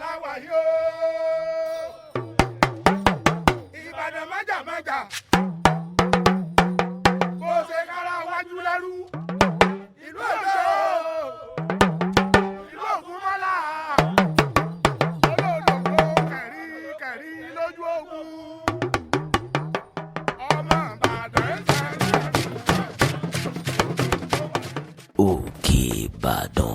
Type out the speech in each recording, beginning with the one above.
Láwà yóò. Ìbàdàn májàmájà. Kò ṣe kára wájú lẹ́rú. Ìlú Èkó. Ìlú Ògúnmọ́lá. Olódòdó kẹ̀rí kẹ̀rí lójú ogun. Ọmọ Ìbàdàn ń sẹ́yìn. Òkè Ìbàdàn.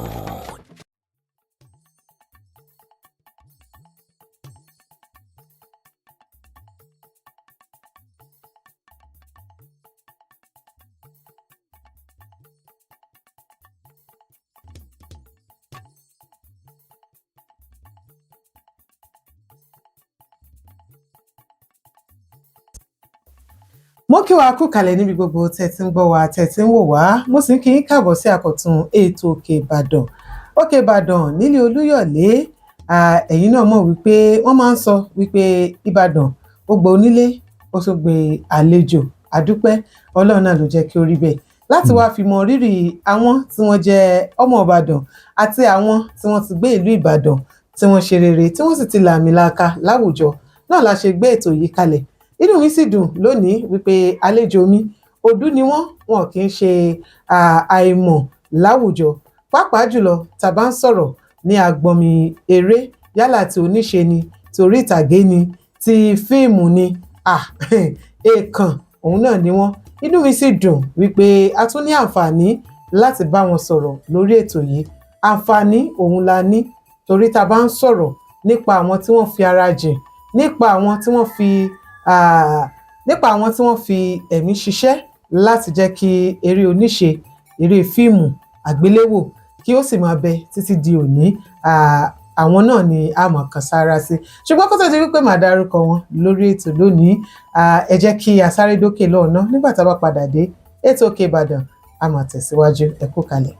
Mo kí wa kú kalẹ̀ níbi gbogbo tẹ́ ti ń gbọ́ wa, tẹ́ ti ń wò wá. Mo sì ń kí yín káàbọ̀ sí àkọ́tún ètò Òkè Ìbàdàn. Òkè Ìbàdàn nílé Olúyọ̀lé. Ẹ̀yin náà mọ̀ wípé wọ́n máa ń sọ wípé Ìbàdàn ó gba onílé, ó tún gbé àlejò. Àdúpẹ́, Ọlọ́run náà ló jẹ́ kí ó rí bẹ́ẹ̀. Láti wá fi mọ rírì àwọn tí wọ́n jẹ́ ọmọ Ìbàdàn àti àwọn tí wọ́n ti gbé ìlú Ìbàdàn, tí wọ́n ṣe rere, tí wọ́n sì ti làmìlaaka láwùjọ náà la ṣe gbé ètò yìí kalẹ̀. Inú mi sì dùn lónìí wípé àlejò mi, òdú ni wọ́n, wọn kì í ṣe àìmọ̀ láwùjọ, pàápàá jùlọ tá a bá ń sọ̀rọ̀ ní agbọnmi eré, yálà tí oníṣe ni, ti orí ìtàgé ni, ti fíìmù ni, èèkàn òun náà ni wọ́n. Inú mi sì dùn wípé a tún ní àǹfààní láti bá wọn sọ̀rọ̀ lórí ètò yìí. Àǹfààní òun la ní torí tá a bá ń sọ̀rọ̀ nípa àwọn tí wọ́n fi ara jìn, nípa àwọn tí wọ́n fi ẹ̀mí ṣiṣẹ́ láti jẹ́ kí eré oníṣe, eré fíìmù àgbéléwò kí ó sì máa bẹ títí di òní, àwọn náà ni a mọ̀ kàn sára sí. Ṣùgbọ́n kó tó di wípé màá dárúkọ wọn lórí ètò lónìí, ẹ jẹ́ kí a sáré dókè lọ́ọ̀ná. Nígbà tá a bá padà dé, ètò Òkè Ìbàdàn a máa tẹ̀síwájú. Ẹ kú kalẹ̀.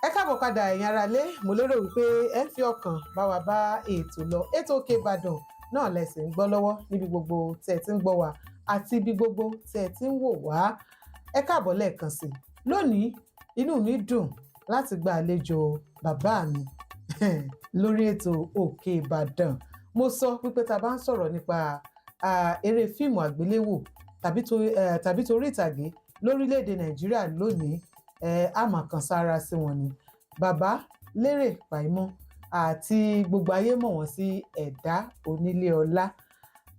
Ẹ káàbọ̀ padà, ẹ̀yin aráalé. Mo lérò wípé ẹ ń fi ọkàn bá wa bá ètò lọ. Ètò Òkè Ìbàdàn náà lẹ sì ń gbọ́ lọ́wọ́ níbi gbogbo tí ẹ ti ń gbọ́ wá àti ibi gbogbo tí ẹ ti ń wò wá. Ẹ káàbọ̀ lẹ́ẹ̀kan sí i. Lónìí, inú mi dùn láti gba àlejò bàbá mi lórí ètò Òkè Ìbàdàn. Mo sọ wípé tá a bá ń sọ̀rọ̀ nípa eré fíìmù àgbéléwò tàbí torí ìtàgé lórílẹ̀‐èdè Nàìjíríà lónìí, a máa kan sára sí wọn ni. Bàbá Lérè Pàímọ́ àti gbogbo ayé mọ̀ wọ́n sí Ẹ̀dá Onílé Ọlá.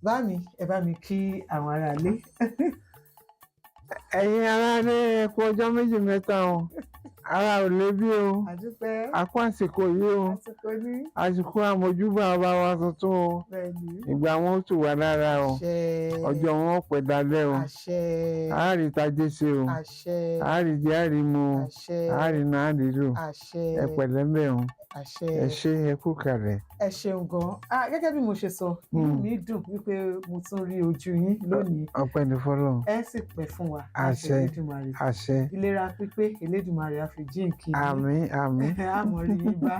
Bá mi, ẹ bá mi kí àwọn aráalé. Ẹ̀yin aráalé, ẹ kú ọjọ́ méjì mẹ́ta o. Ara ò lè bí o. Àdúpẹ́. A kú àsìkò yìí o. Àsìkò ní. Àsìkò àmójúbà ọba wa tuntun o. Bẹ́ẹ̀ni. Ìgbà wọn ó tù wá lára o. Àṣẹ. Ọjọ́ wọn ó pẹ́ dalẹ́ o. Àṣẹ. Àárí tajé ṣe o. Àṣẹ. Àárí jẹ àárí mu o. Àṣẹ. Àárí náà àárí lò. Àṣẹ. Ẹ pẹ̀lẹ́ ń bẹ̀ o. Àṣẹ. Ẹ ṣé, ẹ kú kalẹ̀. Ẹ ṣeun gan. Gẹ́gẹ́ bí mo ṣe sọ, inú mi dùn wípé mo tún rí ojú yín lónìí. Ọpẹ́ ní fọ́lọ́run. Ẹ sì pẹ́ fún wa. Àṣẹ. Elédùmarè. Àṣẹ. Ìlera pípé Elédùmarè á fi jíǹkí yín. Àmín, àmín. Àmọ́ rí yín bá.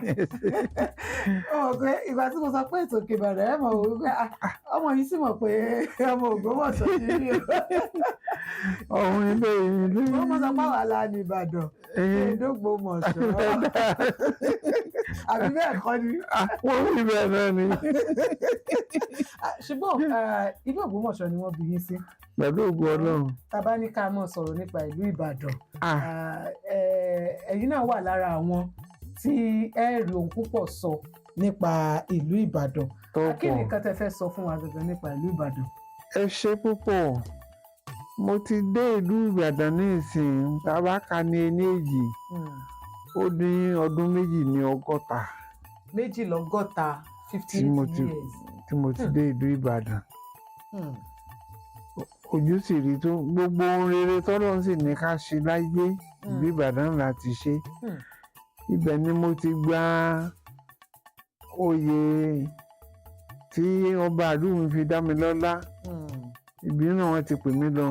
Ó mọ̀ pé ìgbà tí mo sọ pé ètò Òkè Ìbàdàn, ẹ mọ̀ wò wípé ọmọ yìí sì mọ̀ pé ọmọ Ògbómọ̀ṣọ́ ti rí o. Ọ̀hún ilé ìlú. Wọ́n mọ̀ sọ pé àwa la ní Ìbàdàn, Ògbómọ̀ṣọ́. Àbí bẹ́ẹ̀ kọ́ ni? Wọ́n rí bẹ́ẹ̀ náà ni. Ṣùgbọ́n ìlú Ògbómọ̀ṣọ́ ni wọ́n bí yín sí. Pẹ̀lú ògo Ọlọ́run. Tá a bá ní ká máa sọ̀rọ̀ nípa ìlú Ìbàdàn, ẹ̀yin náà wà lára àwọn tí ẹ rí ohun púpọ̀ sọ nípa ìlú Ìbàdàn. Kí ni nǹkan tẹ́ fẹ́ sọ fún wa gangan nípa ìlú Ìbàdàn? Ẹ ṣé púpọ̀. Mo ti dé ìlú Ìbàdàn ní ìsìn, tá a bá ka ní ení èjì, ó dín ọdún 62. 62, 58 years. Tí mo ti dé ìlú Ìbàdàn. Ojú sì rí tó gbogbo ohun rere tọ́lọ́run sì ní ká ṣe láyé, ìlú Ìbàdàn la ti ṣe. Ibẹ̀ ni mo ti gba oyè tí ọba ìlú mi fi dá mi lọ́lá. Ibi náà wọ́n ti pè mí lọ.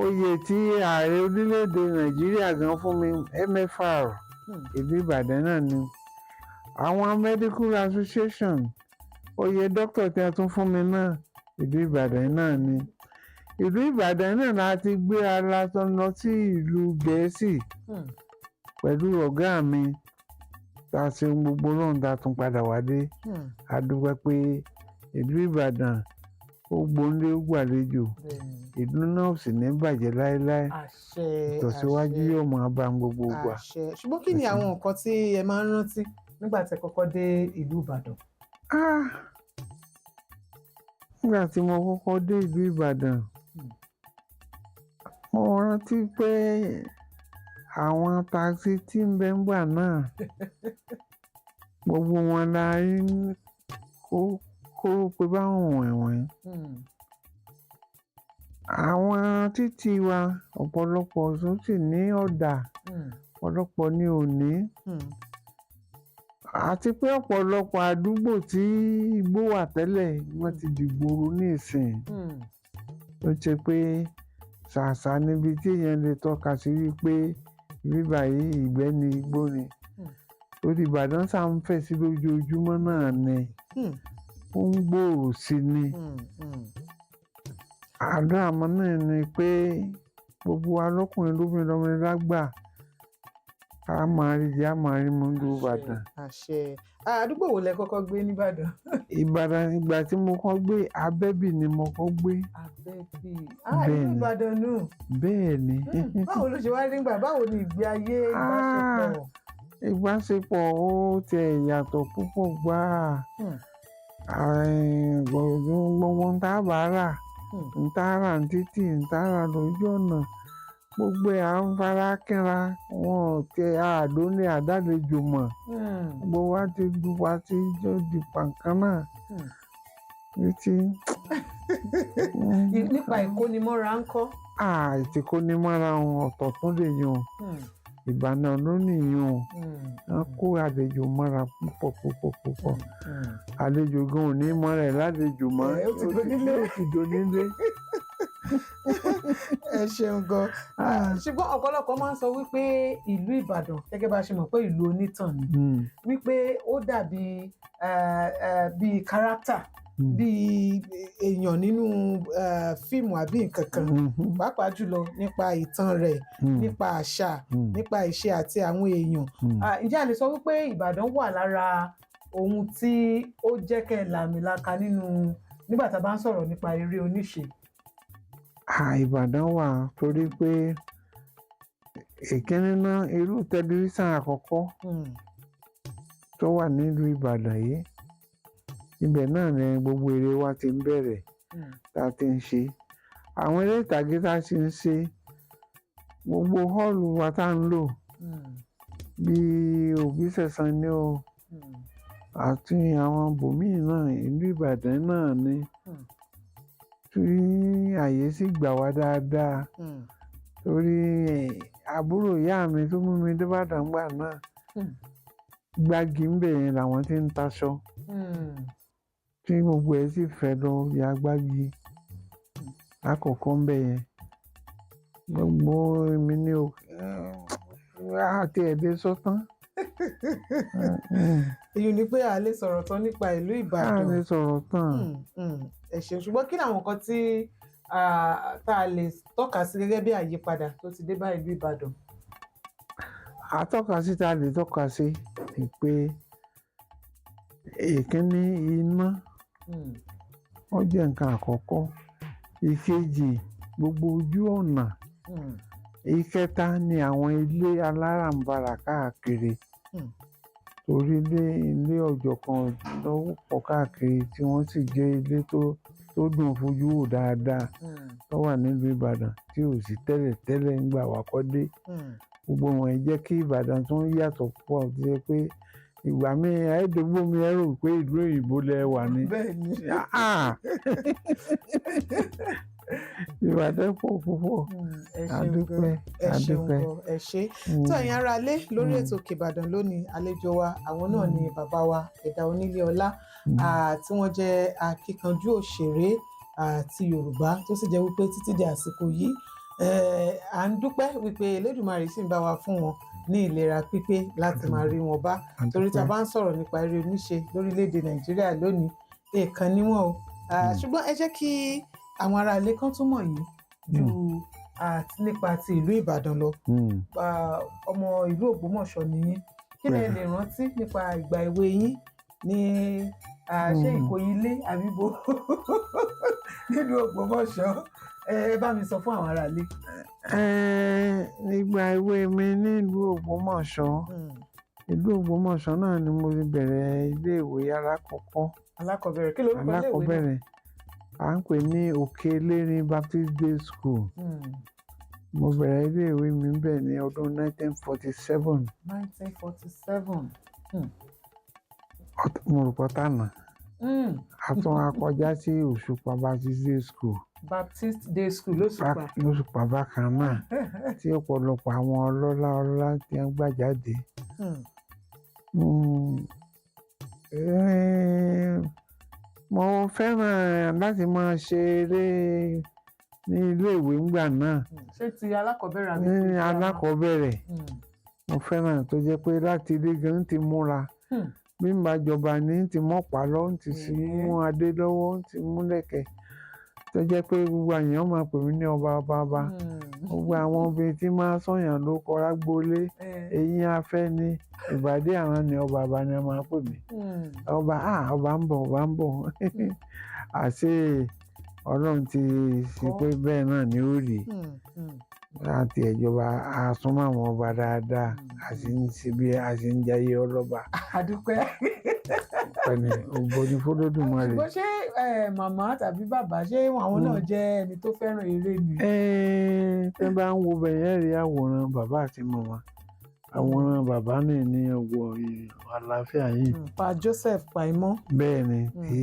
Oyè tí ààrẹ orílẹ̀-èdè Nàìjíríà gan fún mi, MFR, ìlú Ìbàdàn náà ni. Àwọn Medical Association, oyè dókítà tí a tún fún mi náà, ìlú Ìbàdàn náà ni. Ìlú Ìbàdàn náà la ti gbé ara lọ sí ìlú Gẹ̀ẹ́sì pẹ̀lú ọ̀gá mi. Tá a ṣe ohun gbogbo lóhun tá a tún padà wá dé. A dúpẹ́ pé ìlú Ìbàdàn ó gbónílé, ó gbàlejò. Ìlú náà ò sì ní bàjẹ́ láéláé. Àṣẹ. Ìtẹ̀síwájú Àṣẹ. yóò máa bá gbogbo wa. Àṣẹ. Ṣùgbọ́n kí ni àwọn nǹkan tí ẹ máa ń rántí nígbà tí ẹ kọ́kọ́ dé ìlú Ìbàdàn? Ah! Nígbà tí mo kọ́kọ́ dé ìlú Ìbàdàn, mo rántí pé àwọn taxi tí ń bẹ ńgbà náà, gbogbo wọn la rí kó kó pé báwọn wọ̀nyí. Àwọn títì wa, ọ̀pọ̀lọpọ̀ tó sì ní ọ̀dà, ọ̀pọ̀lọpọ̀ ní ò ní. Àti pé ọ̀pọ̀lọpọ̀ àdúgbò tí igbó wà tẹ́lẹ̀, wọ́n ti dìgboro ní ìsìn. Ó ṣe pé ṣàṣà níbi tí èèyàn lè tọ́ka sí wípé ibi báyìí ìgbẹ́ ni, igbó ni. Torí Ìbàdàn ṣà ń fẹ̀ sí lójoojúmọ́ náà ni. Ó ń gbòòrò sí ni. Àdúrà mi náà ni pé gbogbo wa, lọ́kùnrin, lóbìnrin, lọ́mọdé, lágbà, á máa rí jẹ, á máa rí mu nílùú Ìbàdàn. Àṣẹ. Àdúgbò wo lẹ kọ́kọ́ gbé nìbàdàn? Ìbàdàn, ìgbà tí mo kọ́ gbé, Abẹ́bì ni mo kọ́ gbé. Abẹ́bí. Ìlú Bẹ́ẹ̀ni. Ìbàdàn nù. Bẹ́ẹ̀ ni. Báwo ló ṣe wá rí nígbà? Báwo ni ìgbé ayé, ìbáṣepọ̀? Ìbáṣepọ̀ ó tiẹ̀ yàtọ̀ púpọ̀ gbáà. Gbogbo ń tá a bá rà, ń tá a rà ní títì, ń tá a rà lójú ọ̀nà, gbogbo ẹ̀ à ń fara kínra. Wọn ò tẹ àdó ní àdálejò mọ̀. Gbogbo wa ti du wa ti jọ di pàǹkan náà. Títí. Nípa ìkónimọ́ra ńkọ́? Ìtìkónimọ́ra wọn ọ̀tọ̀ tún lè yan. Ìbàdàn ló nìyẹn. Wọ́n kó àlejò mọ́ra púpọ̀ púpọ̀ púpọ̀. Àlejò gan ò ní mọ́ra ẹ̀ lálejò mọ́. Ẹ, ó ti donílé. Ó ti donílé. Ẹ ṣeun gan. Ṣùgbọ́n ọ̀pọ̀lọpọ̀ máa ń sọ wípé ìlú Ìbàdàn, gẹ́gẹ́ bá a ṣe mọ̀ pé ìlú onítàn ni, wípé ó dàbí bíi character, bíi èèyàn nínú fíìmù àbí nǹkan kan, pàápàá jùlọ nípa ìtàn rẹ̀, nípa àṣà, nípa ìṣe àti àwọn èèyàn. Ǹjẹ́ a lè sọ wípé Ìbàdàn wà lára ohun tí ó jẹ́ kẹ́ ẹ làmìlaka nínú nígbà tá a bá ń sọ̀rọ̀ nípa eré oníṣe? Ìbàdàn wà, torí pé ìkíní náà, irú tẹlifíṣàn àkọ́kọ́ tó wà nílùú Ìbàdàn yìí, ibẹ̀ náà ni gbogbo eré wa ti ń bẹ̀rẹ̀ tá a ti ń ṣe àwọn eré ìtàgé tá a sì ń ṣe. Gbogbo hall wa tá a ń lò, bíi Òbísẹ̀san ni o, àti àwọn bòmíì náà, ìlú Ìbàdàn náà ni, tí àyè sì gbà wá dáadáa, torí àbúrò ìyá mi tó mú mi débàdàn gbà náà, Gbági ńbẹ̀ yẹn làwọn ti ń taṣọ, tí gbogbo ẹ̀ sì fẹ́ lọ ya Gbági lákọ̀ọ́kọ́ ńbẹ̀ yẹn. Gbogbo èmi ni o àti ẹ̀dẹ́ sọ́tán. Èyí ni pé a lè sọ̀rọ̀ tán nípa ìlú A Ìbàdàn. lè sọ̀rọ̀ tán. Ẹ ṣeun. Ṣùgbọ́n kí ni àwọn nǹkan tí tá a lè tọ́ka sí gẹ́gẹ́ bí àyípadà tó ti dé bá ìlú Ìbàdàn? Àtọ́ka sí tá a lè tọ́ka sí ni pé ìkíní, iná, ó jẹ́ nǹkan àkọ́kọ́. Ìkejì, gbogbo ojú ọ̀nà. Ìkẹta ni àwọn ilé aláràǹbarà káàkiri, torí ilé ilé ọ̀jọ̀kan ló pọ̀ káàkiri, tí wọ́n sì jẹ́ ilé tó dùn fojú wò dáadáa, tó wà nílùú Ìbàdàn tí ò sí tẹ́lẹ̀ tẹ́lẹ̀ ńgbà wá kọ́ dé. Gbogbo wọn jẹ́ kí Ìbàdàn tún yàtọ̀ púpọ̀, tó jẹ́ pé ìgbà míì ẹ̀ẹ́dógbò mi ẹ rò pé ìlú òyìnbó lẹ wà ní. Bẹ́ẹ̀ ni. Ah! Ìbàdàn pọ̀ púpọ̀. Ẹ ṣeun Adúpẹ́. gan, ẹ ṣeun Adúpẹ́. gan, ẹ ṣé. Tó ẹ̀yin ará ilé, lórí ètò Òkè Ìbàdàn lónìí, àlejò wa, àwọn náà ni bàbá wa Ẹ̀dá Onílé Ọlá, tí wọ́n jẹ́ akíkanjú òṣèré ti Yorùbá, tó sì jẹ́ wípé títí di àsìkò yìí, à ń dúpẹ́ wípé Elédùmarè sì ń bá wa fún wọn ní ìlera pípé láti máa rí wọn bá, torí tá a bá ń sọ̀rọ̀ nípa eré oníṣe lórílẹ̀‐èdè Nàìjíríà lónìí, èèkàn ni wọ́n o. Ṣùgbọ́n ẹ jẹ́ kí àwọn ará ilé kan tún mọ̀ yín ju nípa ti ìlú Ìbàdàn lọ. Ọmọ ìlú Ògbómọ̀ṣọ́ ni yín. Kí Kí lẹ lè rántí nípa ìgbà èwe yín ní ṣé Ìkòyí ilé àbíbo nílùú Ògbómọ̀ṣọ́? Ẹ bá mi sọ fún àwọn aráalé. Nígbà èwe mi nílùú Ògbómọ̀ṣọ́, ìlú Ògbómọ̀ṣọ́ náà ni mo ti bẹ̀rẹ̀ iléèwé alákọ̀ọ́kọ́. Alákọ̀ọ́bẹ̀rẹ̀, kí lorúkọ iléèwé náà? Alákọ̀ọ́bẹ̀rẹ̀, à ń pè ní Òkè Elérin Baptist Day School. Mo bẹ̀rẹ̀ iléèwé mi bẹ̀ ní ọdún 1947. 1947. Mo rò pọ̀ tànà. A tún wá kọjá sí Òṣùpá Baptist Day School. Baptist Day School lóṣùpá. Lóṣùpá bákan náà, tí ọ̀pọ̀lọpọ̀ àwọn ọlọ́lá ọlọ́lá tí wọ́n gbà jáde. Mo fẹ́ràn láti máa ṣe eré ní iléèwé ńgbà náà. Ṣé ti alákọ̀ọ́bẹ̀rẹ̀ àbí ní ti girama? Alákọ̀ọ́bẹ̀rẹ̀. Mo fẹ́ràn tó jẹ́ pé láti ilé gan ti múra. Bí n bá jọba ní ti mọ́pàá lọ, ti sì mú adé lọ́wọ́, ti mú lẹ̀kẹ̀, tó jẹ́ pé gbogbo àyàn máa pè mí ní ọba, ọba, ọba. Gbogbo àwọn obìnrin tí máa sọ̀yàn ló kọra gbolé, eyín afẹ́ ní ìbàdí, àwọn ní ọba, ọba ni wọ́n máa pè mí. Ọba, ah, ọba ń bọ̀, ọba ń bọ̀. Àṣé Ọlọ́run ti ṣe pé bẹ́ẹ̀ náà ni ó rí. Láti ẹ̀jọba, a súnmọ́ àwọn ọba dáadáa, a sì ń ṣe bí a sì ń jayé ọlọ́ba. Àdúpẹ́. Pẹ̀lú ògo ni f'Olódùmarè. Ṣùgbọ́n ṣé màmá tàbí bàbá, ṣé àwọn náà jẹ́ ẹni tó fẹ́ràn eré ni? Tẹ́ bá ń wo bẹ̀yẹn, rí àwòrán bàbá àti màmá. Àwòrán bàbá náà ní ọgbọ àlàáfíà yìí. Pa Joseph Paimọ́. Bẹ́ẹ̀ ni, tí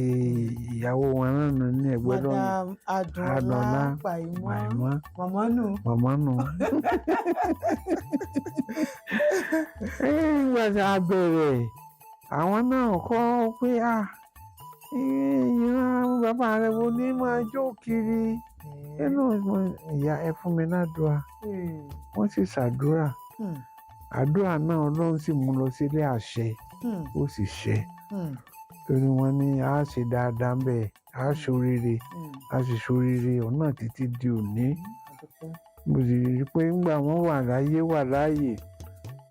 ìyàwó wọn náà ní ẹgbẹ́ lọ́yìn. Madam Adùnọlá Adùnọlá Paimọ́. Paimọ́. Màmá nù. Màmá nù. Nígbà tí a bẹ̀rẹ̀, àwọn náà kọ́ pé à ìran bàbá rẹ̀ wo ní máa jó kiri nínú ìyá, ẹ fún mi ládùúrà. Wọ́n sì ṣàdúrà. Àdúrà náà, Ọlọ́run sì mú lọ sílé àṣẹ. Ó sì ṣẹ, torí wọ́n ní a ṣe dáadáa bẹ́ẹ̀, a ṣoríire, a sì ṣoríire òun náà títí di òní. Àdúpẹ́. Mo sì rí i pé ńgbà wọ́n wà láyé, wà láàyè,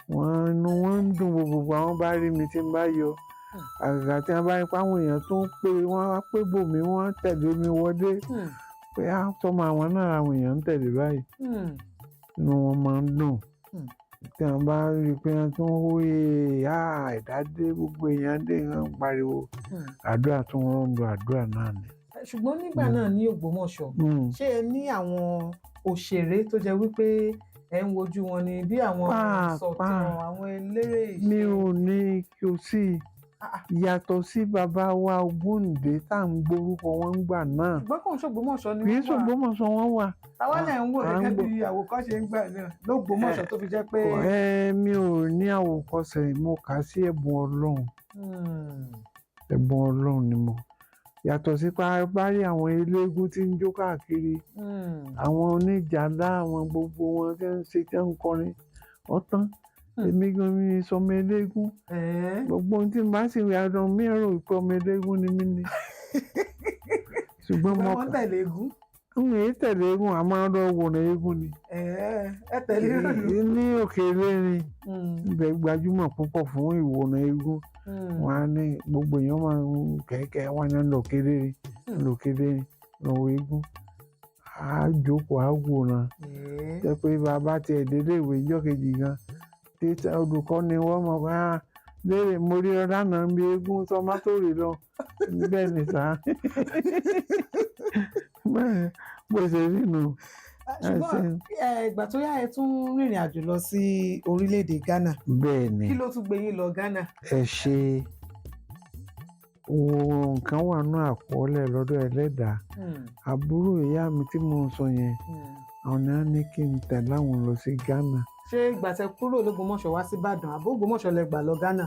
wọ́n inú wọn ń dùn gbogbo àwọn bá rí mi tí ń bá yọ, àgàgà tí wọ́n bá rí pé àwọn èèyàn tó ń pè wọ́n á pé bò mí, wọ́n á tẹ̀lé mi wọlé pé á tọ́mọ àwọn náà, àwọn èèyàn ń tẹ̀lé báyìí, inú wọn máa ń dùn. Tí wọ́n bá rí i pé wọ́n tún hóye á, ẹ̀dá dé, gbogbo èèyàn dé, wọ́n ń pariwo àdúrà tí wọ́n ń lo, àdúrà náà ni. Ṣùgbọ́n nígbà náà ní Ògbómọ̀ṣọ́, ṣé ẹ ní àwọn òṣèré tó jẹ́ wípé ẹ ń wojú wọn ni bí àwọn Pàápàá. sọ̀tàn, àwọn eléré Mi ìṣe? ò ní kí o sí yàtọ̀ sí bàbá wa Ògúndé tá à ń gbórúkọ wọn gbà náà. Ṣùgbọ́n kò ń ṣògbómọ̀ṣọ́ ni Kì í wọ́n wà. ṣògbómọ̀ṣọ́ wọn wà. Táwa lẹ̀ ń wò À ń gẹ́gẹ́ gbọ́. bí àwòkọ́ṣe ń gbà náà lÓgbómọ̀ṣọ́ tó fi jẹ́ pé. Ẹ mi ò ní àwòkọ́ṣe, mo kà á sí ẹ̀bùn Ọlọ́run. Ẹ̀bùn Ọlọ́run ni mo yàtọ̀ sí pé a bá rí àwọn eléégún tí ń jó káàkiri, àwọn oníjàlá, àwọn gbogbo wọn tí ń ṣe, tí ń kọrin ọ̀tán. Èmi gan mi sọmọ eléégún. Gbogbo ohun tí n bá sì rí adán mi rò pé ọmọ eléégún ni mí ni, ṣùgbọ́n mo Wọ́n tẹ̀lé eégún. Ń yé tẹ̀lé eégún, àmọ́ lọ wòran eégún ni. Ẹ tẹ̀lé ìròyìn. Ní Òkè Elérin, ibẹ̀ gbajúmọ̀ púpọ̀ fún ìwòran eégún. Wọn á ní gbogbo èèyàn máa ń kẹ̀kẹ́ wọn ní lọ Òkè Elérin, lọ Òkè Elérin, lọ wo eégún. Á jókòó, á wòran. Jẹ́ pé bàbá tiẹ̀ délé ìwé ìjọ́ kejì gan, tí olùkọ́ ni wọ́n mọ̀ pé ah, léèrè mo rí ọ lánàá bí eégún tó má tó rí lọ. Bẹ́ẹ̀ ni sá, bẹ́ẹ̀ bó ṣe rí nu. Ṣùgbọ́n ìgbà tó yá, ẹ tún rìnrìn àjò lọ sí orílẹ̀-èdè Ghana. Bẹ́ẹ̀ ni. Kí ló tún gbé yín lọ Ghana? Ẹ ṣe wo, nǹkan wà nú àkọọ́lẹ̀ lọ́dọ̀ ẹlẹ́dàá. Àbúrò ìyá mi tí mo ń sọ yẹn, àwọn náà ní kí n tẹ̀lé àwọn lọ sí Ghana. Ṣé ìgbà tẹ kúrò lÓgbómọ̀ṣọ́ wá sí Ìbàdàn, àbó Ògbómọ̀ṣọ́ lẹ gbà lọ Ghana?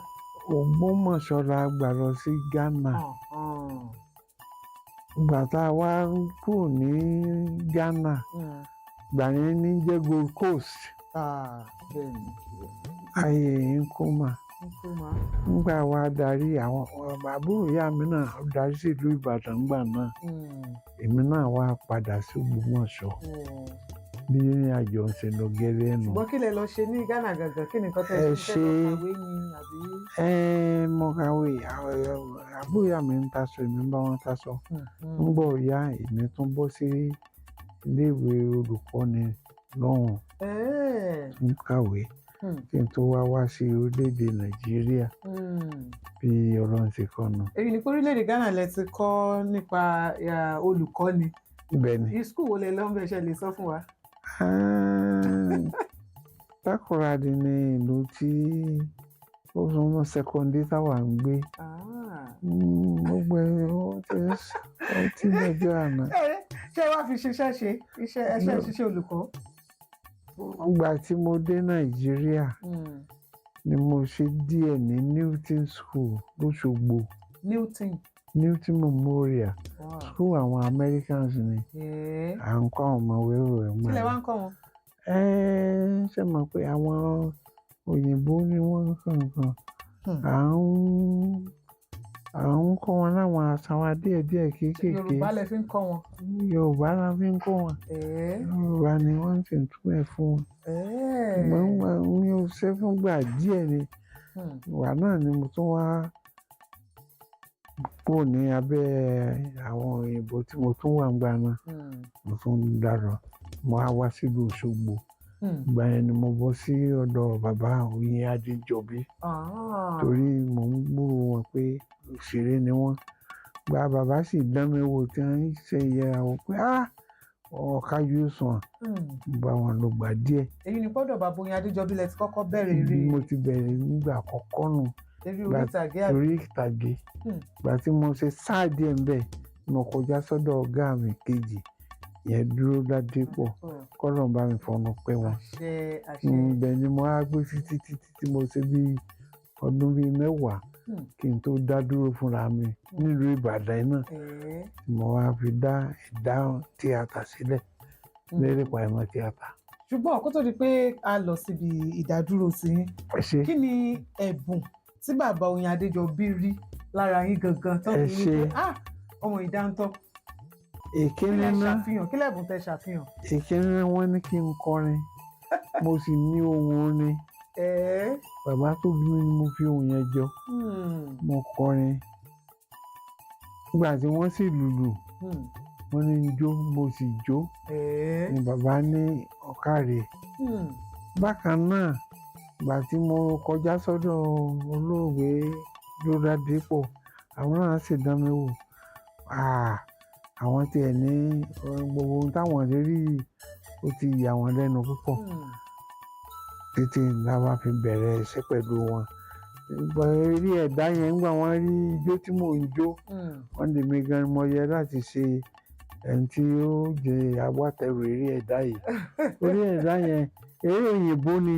Ògbómọ̀ṣọ́ la gbà lọ sí Ghana. Ìgbà tá a wá kúrò ní Ghana, gbà yẹn ní jẹ́ Gold Coast. Bẹ́ẹ̀ ni. Ayé Nkrumah. Nkrumah. Nígbà wa darí, àwọn àbúrò ìyá mi náà darí sí ìlú Ìbàdàn gbà náà. Èmi náà wá padà sí Ògbómọ̀ṣọ́. Bí ìrìn àjò ń ṣe lọ gẹ́lẹ́ nù. Ṣùgbọ́n kí lẹ lọ ṣe ní Ghana gangan? Kí ni nǹkan tẹ́ Ẹ ṣe? Ṣe ṣe. lọ kàwé ni àbí? Ẹ mo kàwé. Àbúrò ìyá mi ń taṣọ, èmi ń bá wọn taṣọ. Ń bọ̀ ya, èmi tún bọ́ sí iléèwé olùkọ́ni lọ́hùn, tún kàwé kí n tó wá wá sí orílẹ̀-èdè Nàìjíríà, bí Ọlọ́run ti kọ́ nu. Èyí ni pé orílẹ̀-èdè Ghana lẹ ti kọ́ nípa olùkọ́ni? Bẹ́ẹ̀ ni. School wo lẹ lọ ń bẹ, ṣe lè sọ fún wa? Ah, Takoradi ní ìlú tí ó súnmọ́ Sekondi táwa ń gbé. Gbogbo ẹ̀ ó ti lọ́jọ́ àná. Ṣé wàá fi ṣiṣẹ́ ṣe iṣẹ́ ẹṣẹ́ ṣiṣẹ́ olùkọ́? Ìgbà tí mo dé Nàìjíríà ni mo ṣe díẹ̀ ní Newton School lóṣogbo. Newton. Newton Memorial. School àwọn Americans ni. À ń kọ́ àwọn ọmọ wẹ́wẹ́. Kí lẹ wá ń kọ́ wọn? Ẹ ṣe mọ̀ pé àwọn òyìnbó ni wọ́n kànkan. À ń kọ́ wọn láwọn àṣà wa díẹ̀díẹ̀ kéékèèké. Yorùbá lẹ fi ń kọ́ wọn? Yorùbá la fi ń kọ́ wọn. Yorùbá ni wọ́n sì ń túmọ̀ ẹ̀ fún wọn. Ṣùgbọ́n mi ò ṣe fúngbà díẹ̀ ni. Ìwà náà ni mo tún wá kúrò ní abẹ́ àwọn òyìnbó tí mo tún wà ńgbà náà. Mo tún dàrọ, mo á wá sílùú Òṣogbo. Ìgbà yẹn ni mo bọ́ sí ọ̀dọ̀ bàbá Oyin Adéjọbí, torí mò ń gbúrò wọn pé òṣèré ni wọ́n. Gba bàbá sì dán mi wò tí wọ́n ń ṣe ìyẹ̀wò pé ah, ọ̀kájú sàn. Mo bá wọn lò gbà díẹ̀. Èyí ni gbọ́dọ̀ bàbá Oyin Adéjọbí lẹ ti kọ́kọ́ bẹ̀rẹ̀ eré? Bí mo ti bẹ̀rẹ̀ nígbà àkọ́kọ́ nù. Eré orí ìtàgé àbí? Orí ìtàgé. Ìgbà tí mo ṣe sáà díẹ̀ ńbẹ̀, mo kọjá sọ́dọ̀ ọ̀gá mi kejì yẹn, Dúró Ládépọ̀, kọ́lọ̀ bá mi fọnù pẹ́ wọn. Àṣẹ, àṣẹ. Ibẹ̀ ni mo á gbé títí títí tí mo ṣe bí ọdún bíi 10 kí n tó dá dúró fúnra mi nílùú Ìbàdàn náà, tí mo wá fi dá Ẹ̀dá tíátà sílẹ̀, Lérè Pàímọ́ tíátà. Ṣùgbọ́n kó tó di pé a lọ síbi ìdádúró sí yín, Ẹ ṣe. kí ni ẹ̀bùn tí bàbá Oyin Adéjọbí rí lára yín gangan tó Ẹ fi ní ṣé. pé ah, ọmọ ìdáńtọ́? Kí Èkíní lẹ náà ṣàfihàn? Kí lẹ̀bùn tẹ ṣàfihàn? Èkíní náà, wọ́n ní kí n kọrin, mo sì ní ohun orin. Bàbá tó bí mi ni mo fi ohun yẹn jọ. Mo kọrin. Nígbà tí wọ́n sì lùlù, wọ́n ní n jó, mo sì jó. Ni bàbá ní ọ̀kàrẹ̀. Bákan náà, ìgbà tí mo kọjá sọ́dọ̀ olóògbé Dúró Dépò, àwọn náà sì dán mi wò. Ah, àwọn tiẹ̀ ní gbogbo ohun táwọn rí rí yìí, ó ti yà wọ́n lẹ́nu púpọ̀, títí la wá fi bẹ̀rẹ̀ iṣẹ́ pẹ̀lú wọn. Ìgbà eré ẹ̀dá yẹn, ńgbà wọ́n rí ijó tí mò ń jó, wọ́n lè mi gan mo yẹ láti ṣe ẹni tí ó jẹ agbátẹrù eré ẹ̀dá yìí. Eré ẹ̀dá yẹn, eré òyìnbó ni,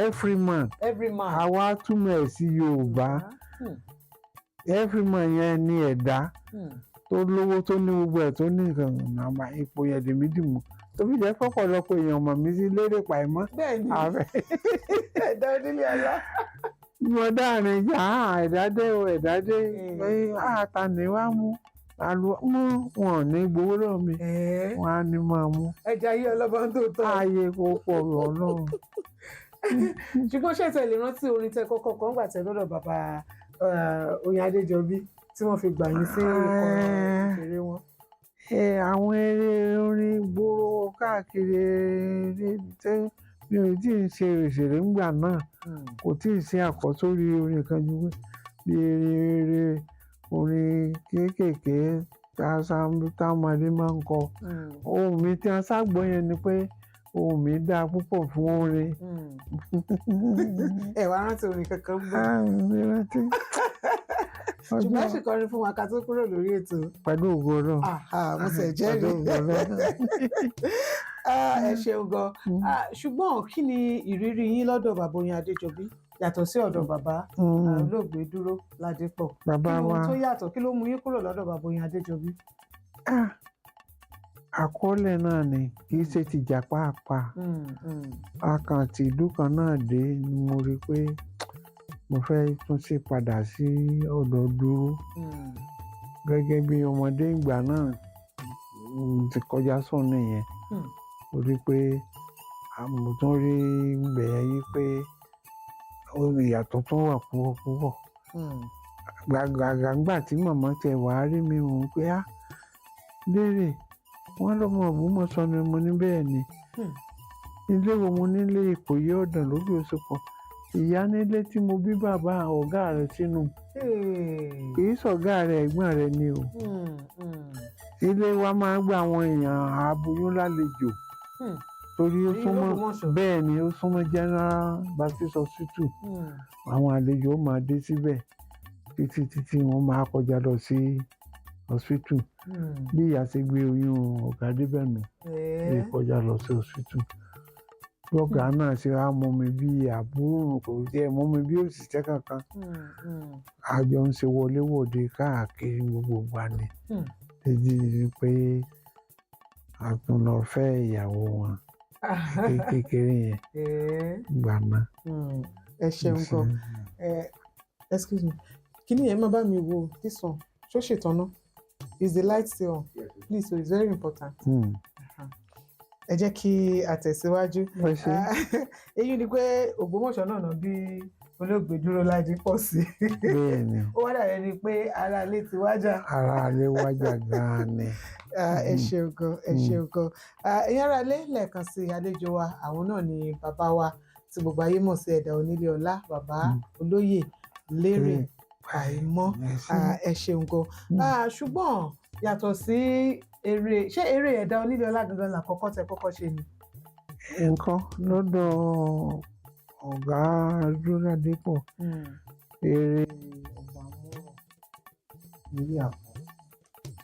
every man. Every man. Àwa túmọ̀ ẹ̀ sí Yorùbá. Every man yẹn ni ẹ̀dá tó lówó, tó ní gbogbo ẹ̀, tó ní nǹkan nàmà, ipò yẹn lèmi dì mú, tó fi jẹ́ pọ̀pọ̀lọpọ̀ èèyàn mọ̀ mí sí Lérè Pàímọ́. Bẹ́ẹ̀ ni. Ààrẹ. Ẹ̀dá onílé ọlá. Mo dáàrin ìjà, ẹ̀dá dé o, ẹ̀dá dé. Àtà ní wàá mú àlù mú, wọn ò ní gbowó lọ́wọ́ mi, wọn á ní máa mú. Ẹja yí ọlọ́ba ń tó tọ́. Ààyè kò pọ̀ Ọlọ́run. Ṣùgbọ́n ṣé tẹ lè rántí orin tẹ kọ́kọ́ kọ́ ńgbà tẹ lọ́dọ̀ bàbá Oyin Adéjọbí tí wọ́n fi gbà yín sí ikọ̀ òṣèré wọn? Ẹ, àwọn eré orin gbòòrò káàkiri, eré tí mi ò tí ì ṣe òṣèré ńgbà náà, kò tí ì sí àkọ́sórí orin kan ju bí eré eré orin kéékèèké táwọn máa ń kọ. Ohùn mi tí a ságbọ́ yẹn ni pé ohùn mi dáa púpọ̀ fún orin. Ẹ wá rántí orin kankan gbọ́? Ah, mi rántí. Ṣùgbọ́n ẹ sì kọrin fún wa ká tó kúrò lórí ètò. Pẹ̀lú ògo Ọlọ́run. Aha, mo sì Pẹ̀lú jẹ́rìí. ògo Ọlọ́run. Ah, ẹ ṣeun gan. Ah, ṣùgbọ́n kí ni ìrírí yín lọ́dọ̀ bàbá Oyin Adéjọbí yàtọ̀ sí ọ̀dọ̀ bàbá olóògbé Dúró Ládépọ̀? Bàbá Kí ló wa. tó yàtọ̀? Kí ló mú yín kúrò lọ́dọ̀ bàbá Oyin Adéjọbí? Ah, àkọọ́lẹ̀ náà ni, kì í ṣe tìjà pàápàá. Akàntì ìlú kan náà dé ni mo rí i pé mo fẹ́ tún ṣe padà sí ọ̀dọ̀ Dúró gẹ́gẹ́ bí ọmọdé ìgbà náà. Mo ti kọjá sọ́nà yẹn. Torí pé mo tún rí bẹ̀yẹn yí pé ó ní ìyàtọ̀ tó wà púpọ̀ púpọ̀. Gbàgbàgbà ńgbà tí màmá tiẹ̀ wá rí mi, mò ń pé á léèrè wọ́n lọ́mọ Ògbómọ̀ṣọ́ ni. Mo ní bẹ́ẹ̀ ni. Ilé wo? Mo nílé Ìkòyí Ọ̀dàn lókè Òṣùpọ̀. Ìyá nílé tí mo bí bàbá ọ̀gá rẹ̀ sínú. Kì í sọ̀gá rẹ̀, ẹ̀gbọ́n rẹ̀ ni o. Ilé wa máa ń gba àwọn èèyàn aboyún lálejò torí ó Ní súnmọ́. Ògbómọ̀ṣọ́. Bẹ́ẹ̀ ni, ó súnmọ́ General Baptist Hospital. Àwọn àlejò ó máa dé síbẹ̀ títí títí wọ́n máa kọjá lọ sí hospital. Bí ìyá ṣe gbé oyún ọ̀gá débẹ̀ nù, lè kọjá lọ sí hospital. Lọ́gàá náà ṣe wá mú mi bí àbúrò, kò tiẹ̀ mú mi bí òṣìṣẹ́ kankan. A jọ ń ṣe wọléwọ̀de káàkiri gbogbo ìgbà ni títí di pé a tún lọ fẹ́ ìyàwó wọn kékeré yẹn gbà náà. Ẹ ṣeun gan. Excuse me, kí ni ẹ máa bá mi wo this one? Ṣó ṣètọ́nà? Is the light still on? Please, so it's very important. Ẹ jẹ́ kí a tẹ̀síwájú. Ẹ ṣé. Èyí ni pé Ògbómọ̀ṣọ́ náà náà bí olóògbé Dúró Ládípọ̀ sí. Bẹ́ẹ̀ ni. Ó wá dàbí ẹni pé ara ilé ti wájà. Ara ilé wájà gan-an ni. Ah, ẹ ṣeun gan, ẹ ṣeun gan. Ah, ẹ̀yin ará ilé, lẹ́ẹ̀kan sí, àlejò wa, àwọn náà ni bàbá wa tí gbogbo ayé mọ̀ sí Ẹ̀dà Onílé Ọlá, bàbá olóyè Lérè Pàímọ́. Ẹ ṣé. Ah, ẹ ṣeun gan. Ah, ṣùgbọ́n yàtọ̀ sí eré, ṣé eré Ẹ̀dà Onílé Ọlá gangan làkọ́kọ́ tẹ kọ́kọ́ ṣe ni? Nǹkan lọ́dọ̀ ọ̀gá Dúró Ládípọ̀, eré ọba mọ́rọ̀ nílé àpọ̀.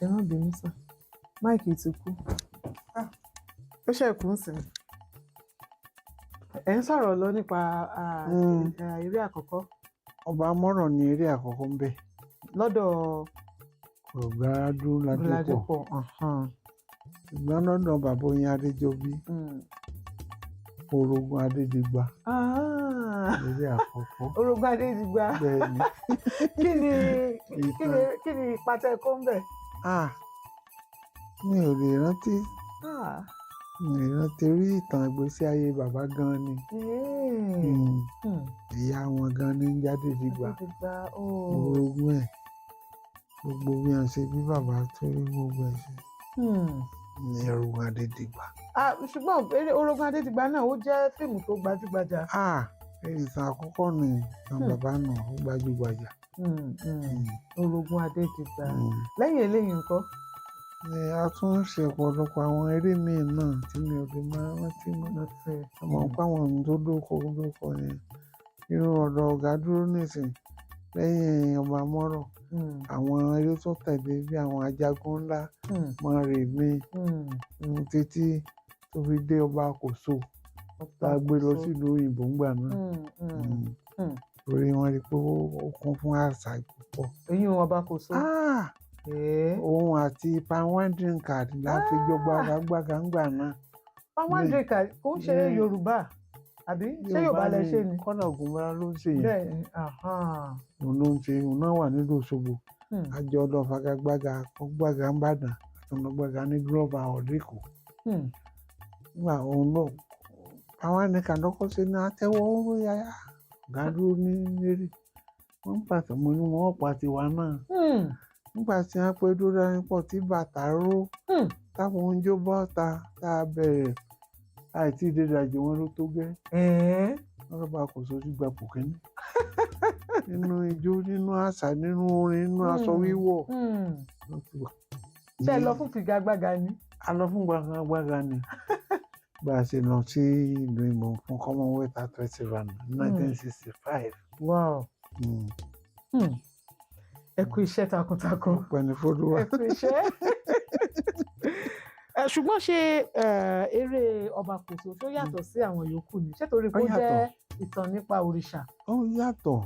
Ẹ má bínú sá, mic ti kú. Ah, ó ṣe kú sí i. Ẹ ń sọ̀rọ̀ lọ nípa eré àkọ́kọ́. Ọba mọ́rọ̀ ni eré àkọ́kọ́ ń bẹ̀. Lọ́dọ̀ ọ̀gá Dúró Ládípọ̀. Ládípọ̀. Ṣùgbọ́n lọ́dọ̀ bàbá Oyin Adéjọbí, Orogún Adédìgbà eré àkọ́kọ́. Orogún Adédìgbà. Bẹ́ẹ̀ ni. Kí ni ipa tẹ́ kó ń bẹ̀? Ah, mi ò lè rántí. Mi ò lè rántí rí. Ìtàn ìgbésí ayé bàbá gan ni. Ìyá wọn gan ni ń jáde dìgbà. Adédìgbà, oh. Orogún ẹ̀, gbogbo bí wọn ṣe bí bàbá tó rí gbogbo ẹ̀ ṣe ní Orogún Adédìgbà. Ah, ṣùgbọ́n eré Orogún Adédìgbà náà, ó jẹ́ fíìmù tó gbajúgbajà. Ah, ìtàn àkọ́kọ́ ni ìtàn bàbá náà, ó gbajúgbajà. Orogún Adédìgbà. Lẹ́yìn eléyìí ńkọ́? Ni a tún ń ṣe ọ̀pọ̀lọpọ̀ àwọn eré míì náà tí mi ò lè máa rántí mọ́. Àmọ́ pé àwọn ohun tó dóko dóko yẹn, irú ọ̀dọ̀ ọ̀gá Dúró nísìn, lẹ́yìn ọba mọ́rọ̀, àwọn eré tó tẹ̀lé bí àwọn Ajagun Ńlá, Mọ́remí, títí tó fi dé ọba Kòso tá a gbé lọ sílùú òyìnbó ńgbà náà. Torí wọ́n rí i pé ó kún fún àṣà púpọ̀. Eyín ọba Kòso. Ah! Òun àti palm wine drinkard la fi jọ gbàgbàgbà ńgbà náà. Palm wine drinkard kò ń ṣe Yorùbá, àbí ṣé Yorùbá lẹ ṣe ni? Kọ́nà Ògúnmọ́lá ló ń ṣe yẹn. Bẹ́ẹ̀ ni, ahan. Òun ló ń ṣe, òun náà wà nílùú Òṣogbo. Àjọ lọ fagagbága, gbàgà ńbàdàn, àtúnlọgbàgà ní Glover ọ̀dẹ́kọ̀. Nígbà òun náà, palm wine drinkard lọ́kọ́ sí ní àtẹ́wọ́ ó yá ọ̀gá dúró ní lérí. Wọ́n ń pàtó, mo ní wọ́n pa tiwa náà. Nígbà tí wọ́n pé Dúró Ládípọ̀ tí bàtà ró, táwọn oúnjẹ bọ́ta tá a bẹ̀rẹ̀ àìtí ìdídàjì wọn ló tó gẹ́. Wọ́n lọ́ba Kòso sí gbapò kínní nínú ijó, nínú àṣà, nínú orin, nínú aṣọ wíwọ̀ ló ti wà. Ṣé ẹ lọ fún figagbága ni? A lọ fún gbàgbàgbà ni, bá a ṣe lọ sí ìlú Ìmọ̀ fún Commonwealth Art Festival ní 1965. Wow. Ẹ kú iṣẹ́ takuntakun. Ọpẹ́ ní f'Olúwa. Ẹ kú iṣẹ́. Ṣùgbọ́n ṣé eré ọba Kòso tó yàtọ̀ sí àwọn yòókù ni? Ṣé torí pé ó Ó jẹ́ yàtọ̀. ìtàn nípa òrìṣà? Ó yàtọ̀.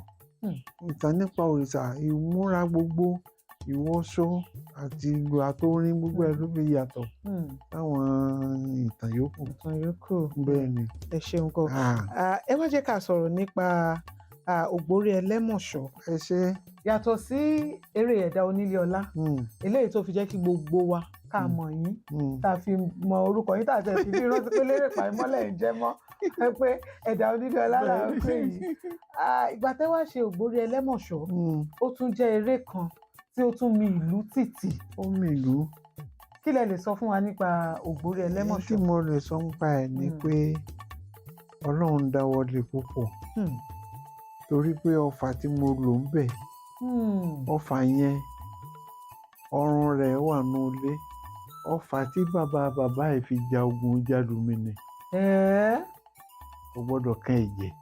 Ìtàn nípa òrìṣà, ìmúra gbogbo, ìwọṣọ àti ìlú àtòrin, gbogbo ẹ̀ ló fi yàtọ̀ táwọn ìtàn yòókù. Ìtàn yòókù. Bẹ́ẹ̀ ni. Ẹ ṣeun gan. Ah, Ah, ẹ wá jẹ́ ká sọ̀rọ̀ nípa Ògbórí Ẹlẹ́mọ̀ṣọ́. Ẹ ṣé. Yàtọ̀ sí eré Ẹ̀dá Onílé Ọlá, eléyìí tó fi jẹ́ kí gbogbo wa ká mọ̀ yín, tá a fi mọ orúkọ yín, tá a tẹ̀ fi bí rántí pé Lérè Pàímọ́lẹ̀ ń jẹ́ mọ́ ẹ pé ẹ̀dà onílé ọlá là ń pè yìí. Ìgbà tẹ́ wá ṣe Ògbórí Ẹlẹ́mọ̀ṣọ́, ó tún jẹ́ eré kan tí ó tún mi ìlú tìtì. Ó mi ìlú. Kí lẹ lè sọ fún wa nípa Ògbórí Èyí tí Ẹlẹ́mọ̀ṣọ́? mo lè sọ nípa ẹ̀ ni pé Ọlọ́run dáwọ́ lé púpọ̀, torí pé ọfà tí mo lò ń bẹ̀, ọfà yẹn, ọrùn rẹ̀ wà nù ilé. Ọfà tí bàbá bàbá ẹ̀ fi ja ogun Jálùmínì, kò gbọ́dọ̀ kan ẹ̀jẹ̀.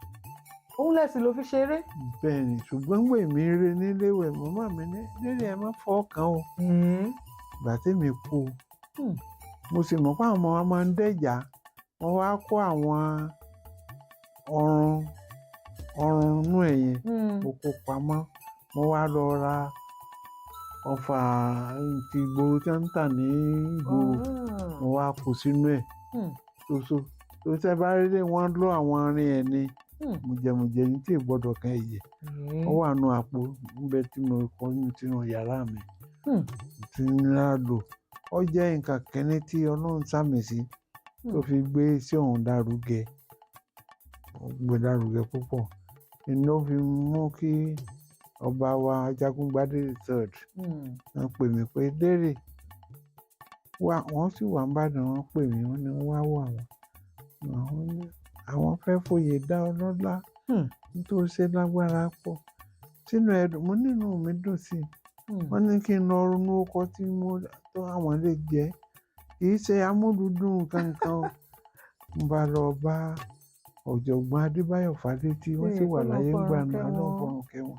Òun lẹ̀sìn ló fi ṣeré. Bẹ́ẹ̀ ni, ṣùgbọ́n wẹ̀ mí re níléèwẹ̀, màmá mi ní lérí ẹ má fọ́ kàn o. Ìgbà tèmi kú o, mo sì mọ̀ pé àwọn ọmọ wa máa ń dẹ̀jà. Wọ́n wá kó àwọn ọrùn ọrùn inú ẹ̀ yẹn, mo kó pamọ́. Mo wá lọ ra ọfà ti ìgboro tí wọ́n ń tà ní ìgboro, mo wá kó sínú ẹ̀. Ṣoṣo tó tẹ́ bá rí lé, wọ́n lọ àwọn arin ẹ̀ ni, mùjẹ̀mùjẹ̀ ní tí ì gbọ́dọ̀ kan ẹ̀jẹ̀. Ó wà nù àpò níbẹ̀ tí mo kọ́ sínú yàrá mi tí ń rà lò. Ó jẹ́ nǹkan kẹ́ni tí Ọlọ́run sàmì sí tó fi gbé iṣẹ́ òun lárugẹ. Ó gbé lárugẹ púpọ̀, inú fi mú kí ọba wa Ajagungbadé the third wọ́n pè mí pé Lérè wá. Wọ́n sì wà nìbàdàn, wọ́n pè mí, wọ́n ní wá wò àwọn. Àwọn ní àwọn fẹ́ fòye dá ọ lọ́lá nítorí ṣe lágbára pọ̀ sínú ẹ̀dùn. Mo nínú mi dùn sí i. Wọ́n ní kí n lọ ronú ọkọ tí mo tó àwọn lè jẹ́, kì í ṣe amúlùúdùn kankan o. Mo bá lọ bá ọ̀jọ̀gbọ́n Adébáyọ̀ Fálétí, wọ́n sì wà kọ́lọ́run láyé ńgbà fọ̀run náà kẹ́ wọn. Ọlọ́run fọ̀run kẹ́ wọn.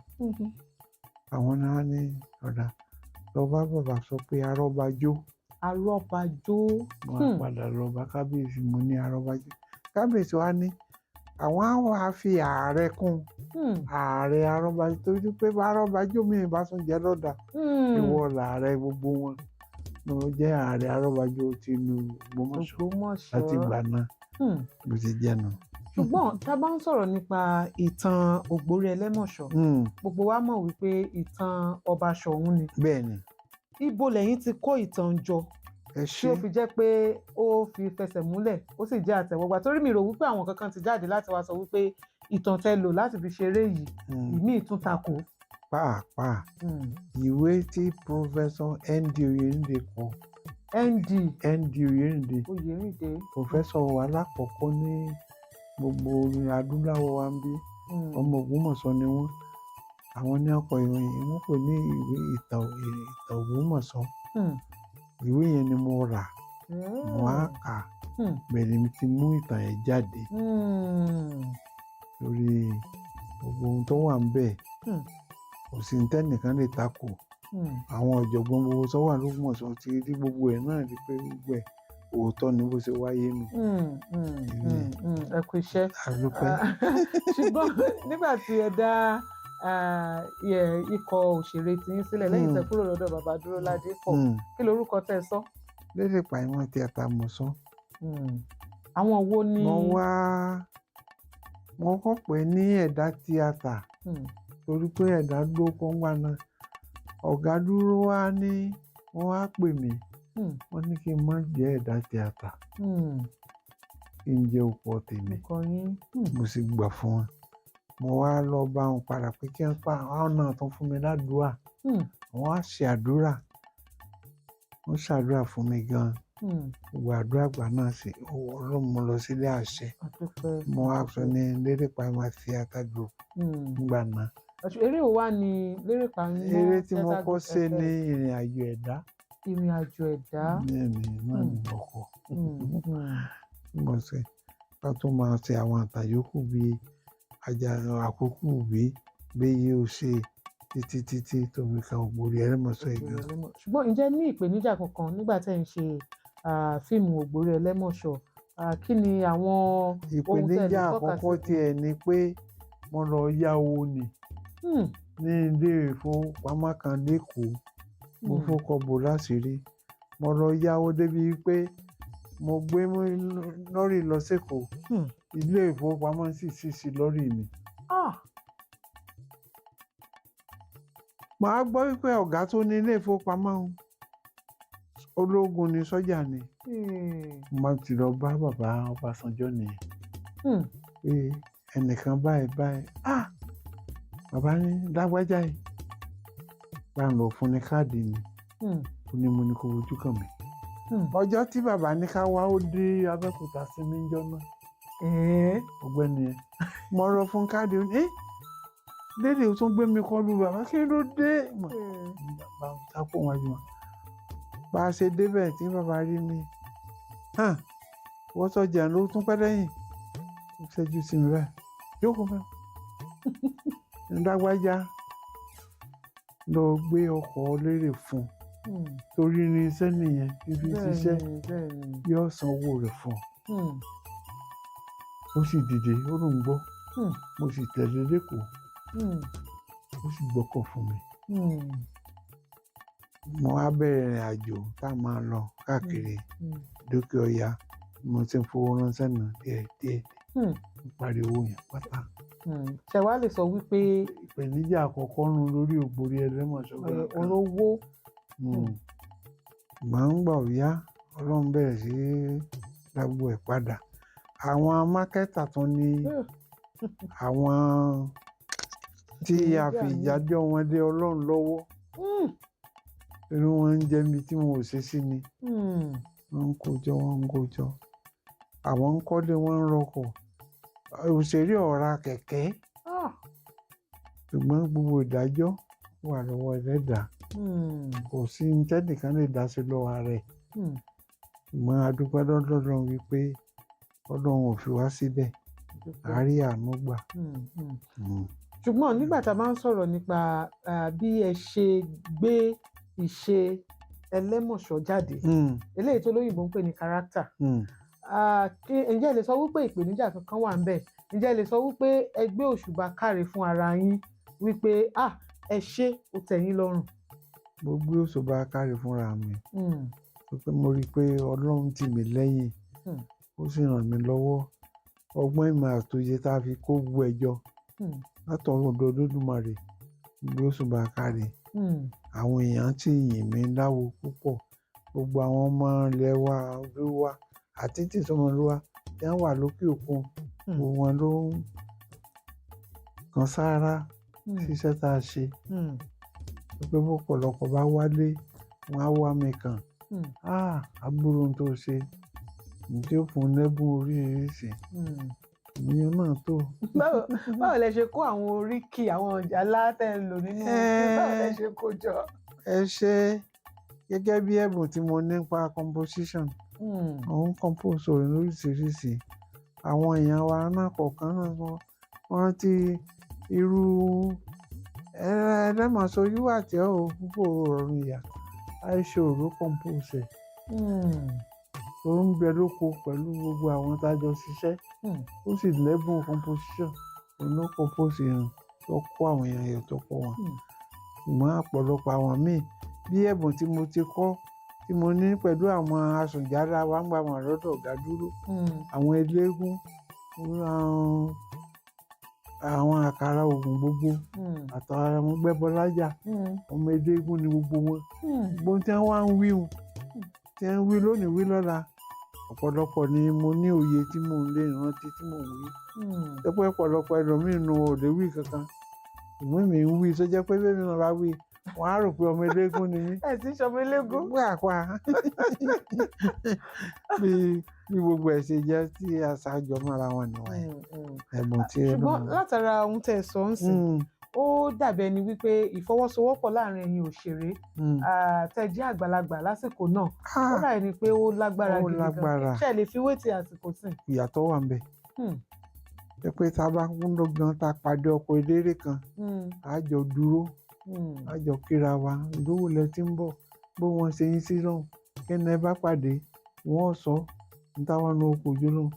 Àwọn náà ní ọ̀dà lọ bá bàbá sọ pé arọ́bajó. Arọ́bajó. Mo wá padà lọ bá kábíyèsí, mo ní arọ́bajó. Kábíyèsí wa ní àwọn á wá fi ààrẹ kún, ààrẹ arọ́bajó, torí pé bá arọ́bajó mi bá tún jẹ́ lọ́dà, ìwọ làárẹ̀ gbogbo wọn ló jẹ́ ààrẹ arọ́bajó tìlú Ògbómọ̀ṣọ́. Ògbómọ̀ṣọ́. Láti ìgbà náà, bó ti jẹ́ nu. Ṣùgbọ́n tá a bá ń sọ̀rọ̀ nípa ìtàn Ògbórí Ẹlẹ́mọ̀ṣọ́, gbogbo wa mọ̀ wípé ìtàn ọba Ṣọ̀ún ni. Bẹ́ẹ̀ ni. Ibo lẹ́yìn ti kó ìtàn jọ Ẹ tí ṣé. ó fi jẹ́ pé ó fi fẹsẹ̀ múlẹ̀, ó sì jẹ́ àtẹ̀wọ́gbà? Torí mi rò wípé àwọn kankan ti jáde láti wá sọ wípé ìtàn tẹ́ lò láti fi ṣeré yìí, ìmíì tún takò. Pàápàá ìwé tí Professor N.D. Oyèrìndé kọ. ND N.D. Oyèrìndé. Oyèrìndé. Professor wa lákọ̀ọ́kọ́ ní gbogbo adúláwọ̀ wa ń bí. Ọmọ Ògbómọ̀ṣọ́ ni wọ́n. Àwọn ní ọkọ̀ ìròyìn wọ́n pè ní ìwé ìtàn Ògbómọ̀ṣọ́. Ìwé yẹn ni mo rà, mo á kà, bẹ́ẹ̀ ni ti mú ìtàn yẹn jáde, lórí gbogbo ohun tó wà ń bẹ̀. Kò sí ní tẹ́nìkan lè takò. Àwọn ọ̀jọ̀gbọ́n gbogbo tó wà lÓgbómọ̀ṣọ́ ti rí gbogbo ẹ̀ náà, rí pé gbogbo ẹ̀ òótọ́ ni bó ṣe wáyé nù. Ẹ kú iṣẹ́. Àdúpẹ́. Ṣùgbọ́n nígbà tí ẹ dá ikọ̀ òṣèré tiyín sílẹ̀ lẹ́yìn tẹ́ kúrò lọ́dọ̀ bàbá Dúróládé pọ̀, kí lorúkọ tẹ́ ẹ sọ? Lédè Pàímọ́ Theatre mo sọ. Àwọn wo ni? Mo wá, mo kọ́ pé ní Ẹ̀dá Tíátà, torí pé Ẹ̀dá dúró kọ́ngbà náà. Ọ̀gá dúró wá ní wọ́n wá pè mí, wọ́n ní kí n má jẹ́ Ẹ̀dá Tíátà, kí n jẹ́ òpó tèmi. Ikọ̀ yín. Mo sì gbà fún wọn. Mo wá lọ bá wọn padà pé kí wọ́n pa àwọn náà tó fún mi ládùúà. Wọ́n á ṣe àdúrà, wọ́n ṣàdúrà fún mi gan-an. Gbogbo àdúrà gbà náà sí Ọlọ́run, mo lọ sílé àṣẹ. Àdúpẹ́. Mo wá sọ ní Lérè Pàímọ́ Theatre Group nígbà náà. Eré wo wá ni Lérè Pàímọ́ Eré tí mo Theatre kọ́ Group ṣe ẹ̀fẹ̀? ní Ìrìn Àjò Ẹ̀dá. Ìrìn Àjò Ẹ̀dá. Bẹ́ẹ̀ ni, náà ni mo kọ. Mo ṣe ká tó máa ṣe àwọn àtàyókù bíi ajá àkókò bí béyé ó ṣe títí títí tó fi kan Ògbórí Ẹlẹ́mọ̀ṣọ́ Ògbórí ìgbà. Ẹlẹ́mọ̀ṣọ́. Ṣùgbọ́n ǹjẹ́ ní ìpèníjà kankan nígbà tẹ́ ń ṣe fíìmù Ògbórí Ẹlẹ́mọ̀ṣọ́? Kí ni àwọn ohun tẹ́ ẹ lè Ìpèníjà tọ́ka àkọ́kọ́ sí? tiẹ̀ ni pé mo lọ yá owó ni ní ilé ìfowópamọ́ kan lÉkòó. Mo fọkọ̀ bò láṣìírí. Mo lọ yáwó débi pé mo gbé lọ́rì lọ sÉkòó, ilé ìfowópamọ́ sì ṣí sí lọ́rì mi. Màá gbọ́ wípé ọ̀gá tó ní ilé ìfowópamọ́ ọ̀hún, ó Ológun ni, sọ́jà ni. Mo máa ti lọ bá bàbá Ọbásanjọ́ nìyẹn pé ẹnìkan báyìí báyìí. Ah, bàbá ní lágbájá yìí, bá ń lọ fún ní káàdì mi. Ó ní mo ní kó fojú kàn mí. Ọjọ́ tí bàbá ní ká wá, ó dé Abẹ́òkúta sí mi jọ́ náà. Ọ̀gbẹ́ni yẹn, mo rọ fún káàdì, ó ní ẹ́ lédè tó gbé mi kọlu bàbá, kí ló dé? Bàbá sápò wájú wọn. Bá a ṣe débẹ̀ tí bàbá rí mi hàn, wọ́n sọjà ló tún pẹ́ lẹ́yìn, ó ṣẹ́jú sí mi báyìí, jókòó bẹ́ẹ̀, ńdágbájá lọ gbé ọkọ̀ lérè fún un, torí irinṣẹ́ nìyẹn fífi ṣiṣẹ́. Yóò san owó rẹ̀ fún un. Ó sì dìde, ó lóun gbọ́. Mo sì tẹ̀lé lẹ́kọ̀ọ́, ó sì gbọ́kọ̀ fún mi. Mo wá bẹ̀rẹ̀ ìrìn àjò tá a máa lọ káàkiri dókè ọya. Mo ti ń fowó ránṣẹ́ nù díẹ̀ díẹ̀. Mo parí owó yẹn pátá. Ṣé wàá lè sọ wípé ìpèníjà àkọ́kọ́ nu lórí ògbórí Ẹlẹ́mọ̀ṣọ́ gan. Olówó. Gbọ̀ngbà ọ̀yá, Ọlọ́run bẹ̀rẹ̀ sí í dá gbogbo ẹ̀ padà. Àwọn mákẹ́tà tún ní àwọn tí a fi ìdájọ́ wọn lé Ọlọ́run lọ́wọ́, torí wọ́n ń jẹ́ ibi tí wọn ò ṣe sí ni. Wọ́n ń kó jọ, wọ́n ń kó jọ, àwọn ń kọ́lé, wọ́n ń rọkọ̀, òṣèré ọ̀ra kẹ̀kẹ́. Ṣùgbọ́n gbogbo ìdájọ́ wà lọ́wọ́ Ẹlẹ́dàá. Kò sí ní tẹ́nìkan lè dá sí lọ́wọ́ rẹ̀. Ṣùgbọ́n a dúpẹ́ lọ́dọ̀ Ọlọ́run wípé Ọlọ́run ò fi wá síbẹ̀, a rí àánú gbà. Ṣùgbọ́n nígbà tá a máa ń sọ̀rọ̀ nípa bí ẹ ṣe gbé ìṣe Ẹlẹ́mọ̀ṣọ́ jáde, eléyìí tó lóyìnbó ń pè ní character, ǹjẹ́ ẹ lè sọ wípé ìpèníjà kankan wà ń bẹ̀? Ǹjẹ́ ẹ lè sọ wípé ẹ gbé òṣùbà káre fún ara yín wípé ah, ẹ ṣe, ó tẹ́ yín lọ́rùn? Mo gbé òṣùbà káre fúnra mi pé mo rí i pé Ọlọ́run tì mí lẹ́yìn, ó sì ràn mí lọ́wọ́. Ọgbọ́n, ìmọ̀ àtòye tá a fi kó gbogbo ẹ̀ jọ látọwọ́ ọ̀dọ̀ Olódùmarè, mo gbé òṣùbà káre. Àwọn èèyàn sì yìn mí láwo púpọ̀. Gbogbo àwọn ọmọ ilẹ̀ wa, ìlú wa, àti tí ìsọmọlúwa tí wọ́n wà lókè òkun, gbogbo wọn ló ń kan sáárá síṣẹ́ tá a ṣe, pé bọ́pọ̀lọpọ̀ bá wálé, wọn á wá mi kàn, ah, àbúrò, ohun tó ṣe tí ó fún un lẹ́bùn oríṣiríṣi, ìyẹn náà tó. Báwo lẹ ṣe kó àwọn oríkì, àwọn ìjálá tẹ́ ń lò nínú, báwo lẹ ṣe kó jọ? Ẹ ṣe, gẹ́gẹ́ bí ẹ̀bùn tí mo ní nípa composition, òun compose orin lóríṣiríṣi. Àwọn èèyàn wa náà kọ̀ọ̀kan náà, wọ́n rántí irú Ẹlẹ́mọ̀ṣọ́ yíwà tí ó púpọ̀ rọrùn ìyá àìṣe òró compose ẹ̀, tó ń bẹ lóko pẹ̀lú gbogbo àwọn tá a jọ ṣiṣẹ́. Ó sì lẹ́bùn composition, òun ló compose yẹn tó kó àwọn èèyàn yẹn tó kọ́ wọn. Ṣùgbọ́n ọ̀pọ̀lọpọ̀ àwọn míì, bí ẹ̀bùn tí mo ti kọ́, tí mo ní pẹ̀lú àwọn asùnjálá wa ń gbà wọ́n lọ́dọ̀ ọ̀gá dúró, àwọn eléégún, àwọn àkàrà ògùn gbogbo, àtàwọn ọmọ gbẹ́bọlájà, ọmọ eléégún ni gbogbo wọn. Gbogbo tí wọ́n wá ń wíhun, tí wọ́n ń wí lónìí, wí lọ́la, ọ̀pọ̀lọpọ̀ ni mo ní òye tí mò ń lè rántí tí mò ń wí. Tó pé ọ̀pọ̀lọpọ̀ ẹlòmíín nu ò lè wí kankan, ṣùgbọ́n mi ń wí tó jẹ́ pé bẹ́ẹ̀ mi náà bá wí, wọ́n á rò pé ọmọ eléégún ni mí. Ẹ sì ń ṣọmọ eléégún. Wà bí bí gbogbo ẹ̀ ṣe jẹ́ tí àṣà jọ mọ́ra wọn nìwọ̀nyẹn, ẹ̀bùn tí ẹ Ṣùgbọ́n látara ohun tẹ́ ẹ sọ ń sìn, ó dàbí ẹni wípé ìfọwọ́sowọ́pọ̀ láàrin ẹ̀yin òṣèré tẹ́ jẹ́ àgbàlagbà lásìkò náà, ó dà ẹni pé ó lágbára Ó gidi gan. lágbára. Ṣé ẹ lè fi wé ti àsìkò sìn? Ìyàtọ̀ wà ń bẹ̀. Jẹ́ pé tá a bá ń lọ gan, tá a pàdé ọkọ̀ eléré kan, a jọ dúró, a jọ kíra wa, ìlú lẹ ti ń bọ̀, bó wọn ṣe yín sí lọ́hùn, kí ni ẹ bá pàdé, wọ́n sọ ní táwọn ní oko ojú lọ́hùn,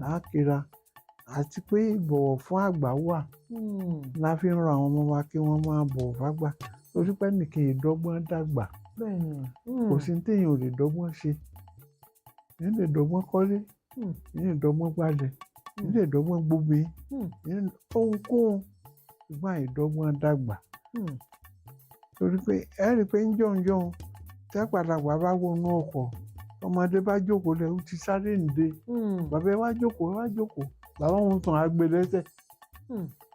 á kíra, àti pé ìbọ̀wọ̀ fún àgbà wà. La fi ń rọ àwọn ọmọ wa kí wọ́n máa bọ̀wọ̀ fágbà, torí pé nìkan ìdọ́gbọ́n dàgbà. Kò sí ní téèyàn ò lè dọ́gbọ́n ṣe. Èèyàn lè dọ́gbọ́n kọ́lé, èèyàn lè dọ́gbọ́n gbalẹ̀, èèyàn lè dọ́gbọ́n gbóbi, ohunkóhun, ṣùgbọ́n àìdọ́gbọ́n dàgbà. Torí pé ẹ rí i pé ń jọ̀hún jọ̀hún Tẹ́gbàlagbà bá wọnú ọkọ̀, ọmọdé bá jókòó lẹ̀, ó ti sáré ǹde. Bàbá, ẹ wá jókòó, ẹ wá jókòó. Bàbá wọn tàn á gbé lẹ́sẹ̀.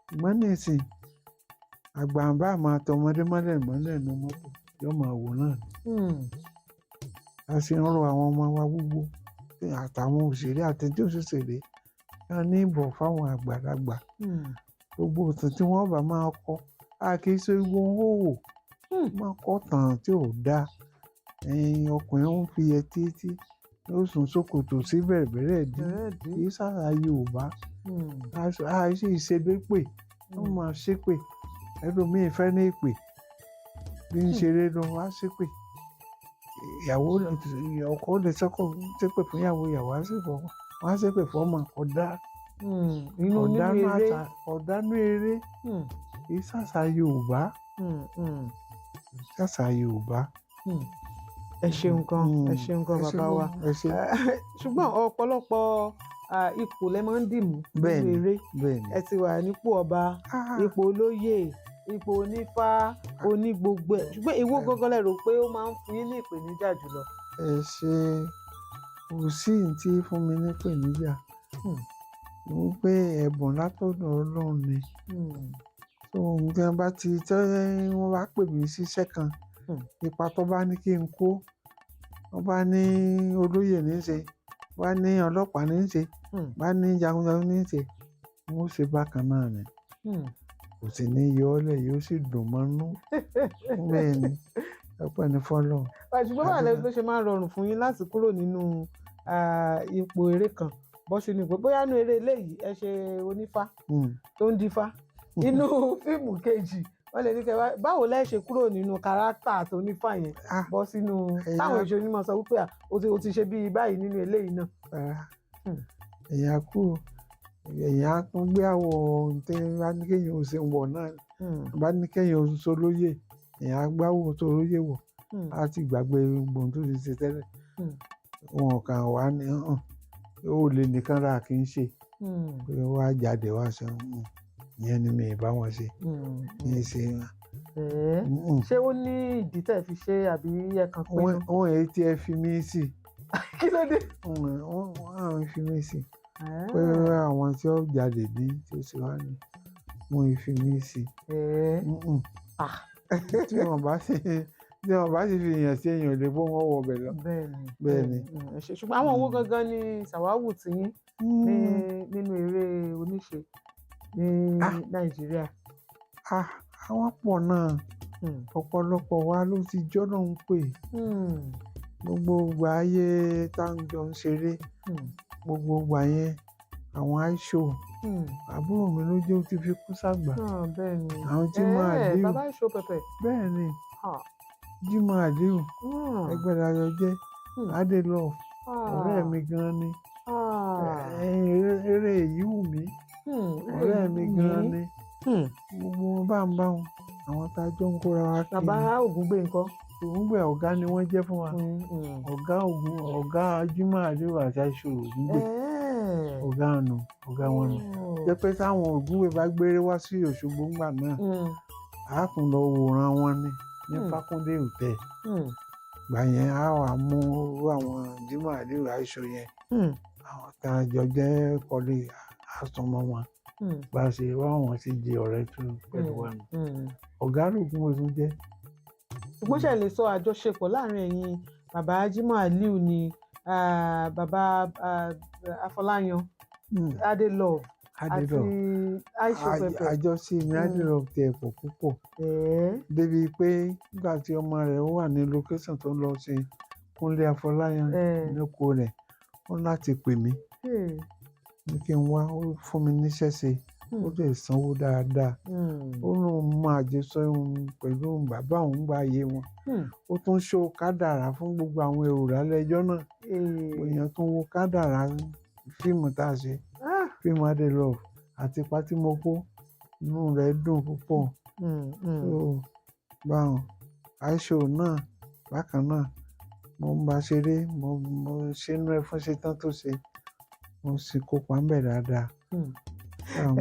Ṣùgbọ́n nísìn, àgbà bá máa tọmọdé mọ́lẹ̀ mọ́lẹ̀ nu mọ́tò, yóò máa wò náà ni. A sì ń rọ àwọn ọmọ wa gbogbo àtàwọn òṣèré àti tí òṣèré ká ní ìbọ̀ fáwọn àgbàlagbà. Gbogbo ìtàn tí wọ́n bá máa kọ, a kì í ṣe gbogbo hóhò máa kọ́ tàn tí ò dáa. Ẹ̀yin ọkùnrin ń fi ẹtí tí yóò sùn ṣòkòtò sí bẹ̀rẹ̀bẹ̀rẹ̀ dí, kì í sára Yorùbá. A sì ṣe dépè, wọ́n máa ṣépè. Ẹlòmíín fẹ́ ní ìpè bí ń ṣeré lọ wá ṣépè, ìyàwó ọkọ lè sọkọ ṣépè fún ìyàwó, ìyàwó á ṣépè fún wọn, á ṣépè fún ọmọ. Kódà Inú nínú eré. Ọ̀dánú eré, kì í ṣàṣà Yorùbá, ṣàṣà Yorùbá. Ẹ ṣeun gan, ẹ ṣeun gan, bàbá wa. Ẹ ṣe. Ṣùgbọ́n ọ̀pọ̀lọpọ̀ ipò lẹ máa ń dìmú nínú eré. Ẹ ti wà nípò ọba, ipò olóyè, ipò onífá, oní gbogbo ẹ̀, ṣùgbọ́n èwo gangan lẹ rò pé ó máa ń fún yín ní ìpèníjà jùlọ? Ẹ ṣe, kò sí ní tí fún mi ní ìpèníjà. Mo pé ẹ̀bùn látọ̀dọ̀ Ọlọ́run ni. Tó ohun tí wọ́n bá ti tẹ́, wọ́n bá pè mí síṣẹ́ kan, ipa tó bá ní kí n kó, wọ́n bá ní olóyè ní í ṣe, bá ní ọlọ́pàá ní í ṣe, bá ní jagunjagun ní í ṣe, wọ́n ó ṣe bákan náà ni. Kò sì ní yọ ọ́ lẹ̀, yóò sì dùn mọ́nú. Bẹ́ẹ̀ ni, ọpẹ́ ní fọ́lọ́run. Ṣùgbọ́n báwo ló ṣe máa ń rọrùn fún yín láti kúrò nínú ipò eré kan bọ́ sínú ipò, bóyá nínú eré eléyìí ẹ ṣe onífá tó ń dífá, inú fíìmù kejì wọ́n lè ní kẹ́ báwo lẹ ṣe kúrò nínú kárátà tó nífá yẹn bọ́ sínú táwọn èso onímọ̀ sọ wípé o ti ṣe bíi báyìí nínú eléyìí náà? Rárá. Èèyàn kúrò, èèyàn á tún gbé àwọ̀ tí bá ní kéèyàn ò ṣe wọ̀ náà. Bá ní kéèyàn ò ṣolóyè, èèyàn á gbáwò tó lóyè wọ̀, á ti gbàgbé gbogbo ohun tó ti ṣe tẹ́lẹ̀. Wọn kàn wá ní hàn ó lè nìkan ra kì í ṣe pé wá jáde wá ṣe ìyẹn ni mi ì bá wọn ṣe ní í ṣe. Ṣé ó ní ìdí tẹ̀ fi ṣe àbí ẹ kàn pinnu? Wọ́n èyí tí ẹ fi mí sí. Kí ló dé? Wọ́n fi mí sí pé àwọn tí ó jáde ní tí ó ṣe wá ní wọ́n fi mí sí. Tí wọ́n bá sì fi èèyàn sí, èèyàn lè bó wọn wọ ọbẹ̀ lọ. Bẹ́ẹ̀ni. Bẹ́ẹ̀ni. Ṣùgbọ́n àwọn owó gangan ni sàwáwù tiyín ní nínú eré oníṣe ní Nàìjíríà? Àwọn pọ̀ náà. Ọ̀pọ̀lọpọ̀ wa ló ti jọ́nà ń pè. Gbogbo ìgbà ayé tá ń jọ ń ṣeré, gbogbo ìgbà yẹn, àwọn aisho, àbúrò mi ló jẹ́, ó ti fi kú sàgbà. Bẹ́ẹ̀ni. Àwọn Jimoh Aliu. Bàbá Aisho Pẹpẹ. Bẹ́ẹ̀ni. Jimoh Aliu, ẹgbẹ́rayọ jẹ́ Adelove, ọ̀rẹ́ mi gan ni. Eré èyí wù mí, ọ̀rẹ́ mi gan ni. Gbogbo wọn bá ń bá wọn, àwọn tá a jọ ń kóra wa kiri. Bàbá Ògúngbè ńkọ́? Ògúngbè, ọ̀gá ni wọ́n jẹ́ fún wa. Ọ̀gá Ògún, ọ̀gá Jimoh Aliu àti Aisho Ògúngbè, ọ̀gá nù, ọ̀gá wọn nù. Jẹ́ pé táwọn Ògúngbè bá gbére wá sí Òṣogbo ńgbà náà, a tún lọ wòran wọn ni ní Fákúndé Hotel. Gbà yẹn, a wà mú irú àwọn Jimoh Aliu, Aisho yẹn, àwọn tá a jọ jẹ́ kọ́lé àsomọ́ wọn. Bá a ṣe wá wọn sì di ọ̀rẹ́ tó pẹ̀lú wa nù. Ọ̀gá lògùn oṣù jẹ́. Ṣùgbọ́n ṣe lè sọ àjọṣepọ̀ láàrin ẹ̀yin, bàbá Jimoh Aliu ni, bàbá Afọláyan, Adelove àti Adelove, Aisho Pẹpẹ? Àjọṣe mi, Adelove tẹ pọ̀ púpọ̀, débi pé nígbà tí ọmọ rẹ̀ wà ní location tó ń lọ sí Kúnlé Afọláyan lóko rẹ̀, ó láti pè mí ní kí n wá. Ó fún mi níṣẹ́ ṣe, ó lè sanwó dáadáa. Ó lóun máa jẹ sọ òun pẹ̀lú bàbá òun gba ayé wọn. Ó tún ṣó kádàrá fún gbogbo àwọn èrò lálẹ́ ẹjọ́ náà. Èèyàn tún wo kádàrá fíìmù tá a ṣe, fíìmù Adelove, àti ipa tí mo kó, inú rẹ̀ dùn púpọ̀. So báwọn Aisho náà bákan náà, mo ń bá ṣeré, mo ṣe inú ẹ fún ṣetán tó ṣe, mo sì kópa ń bẹ̀ dáadáa.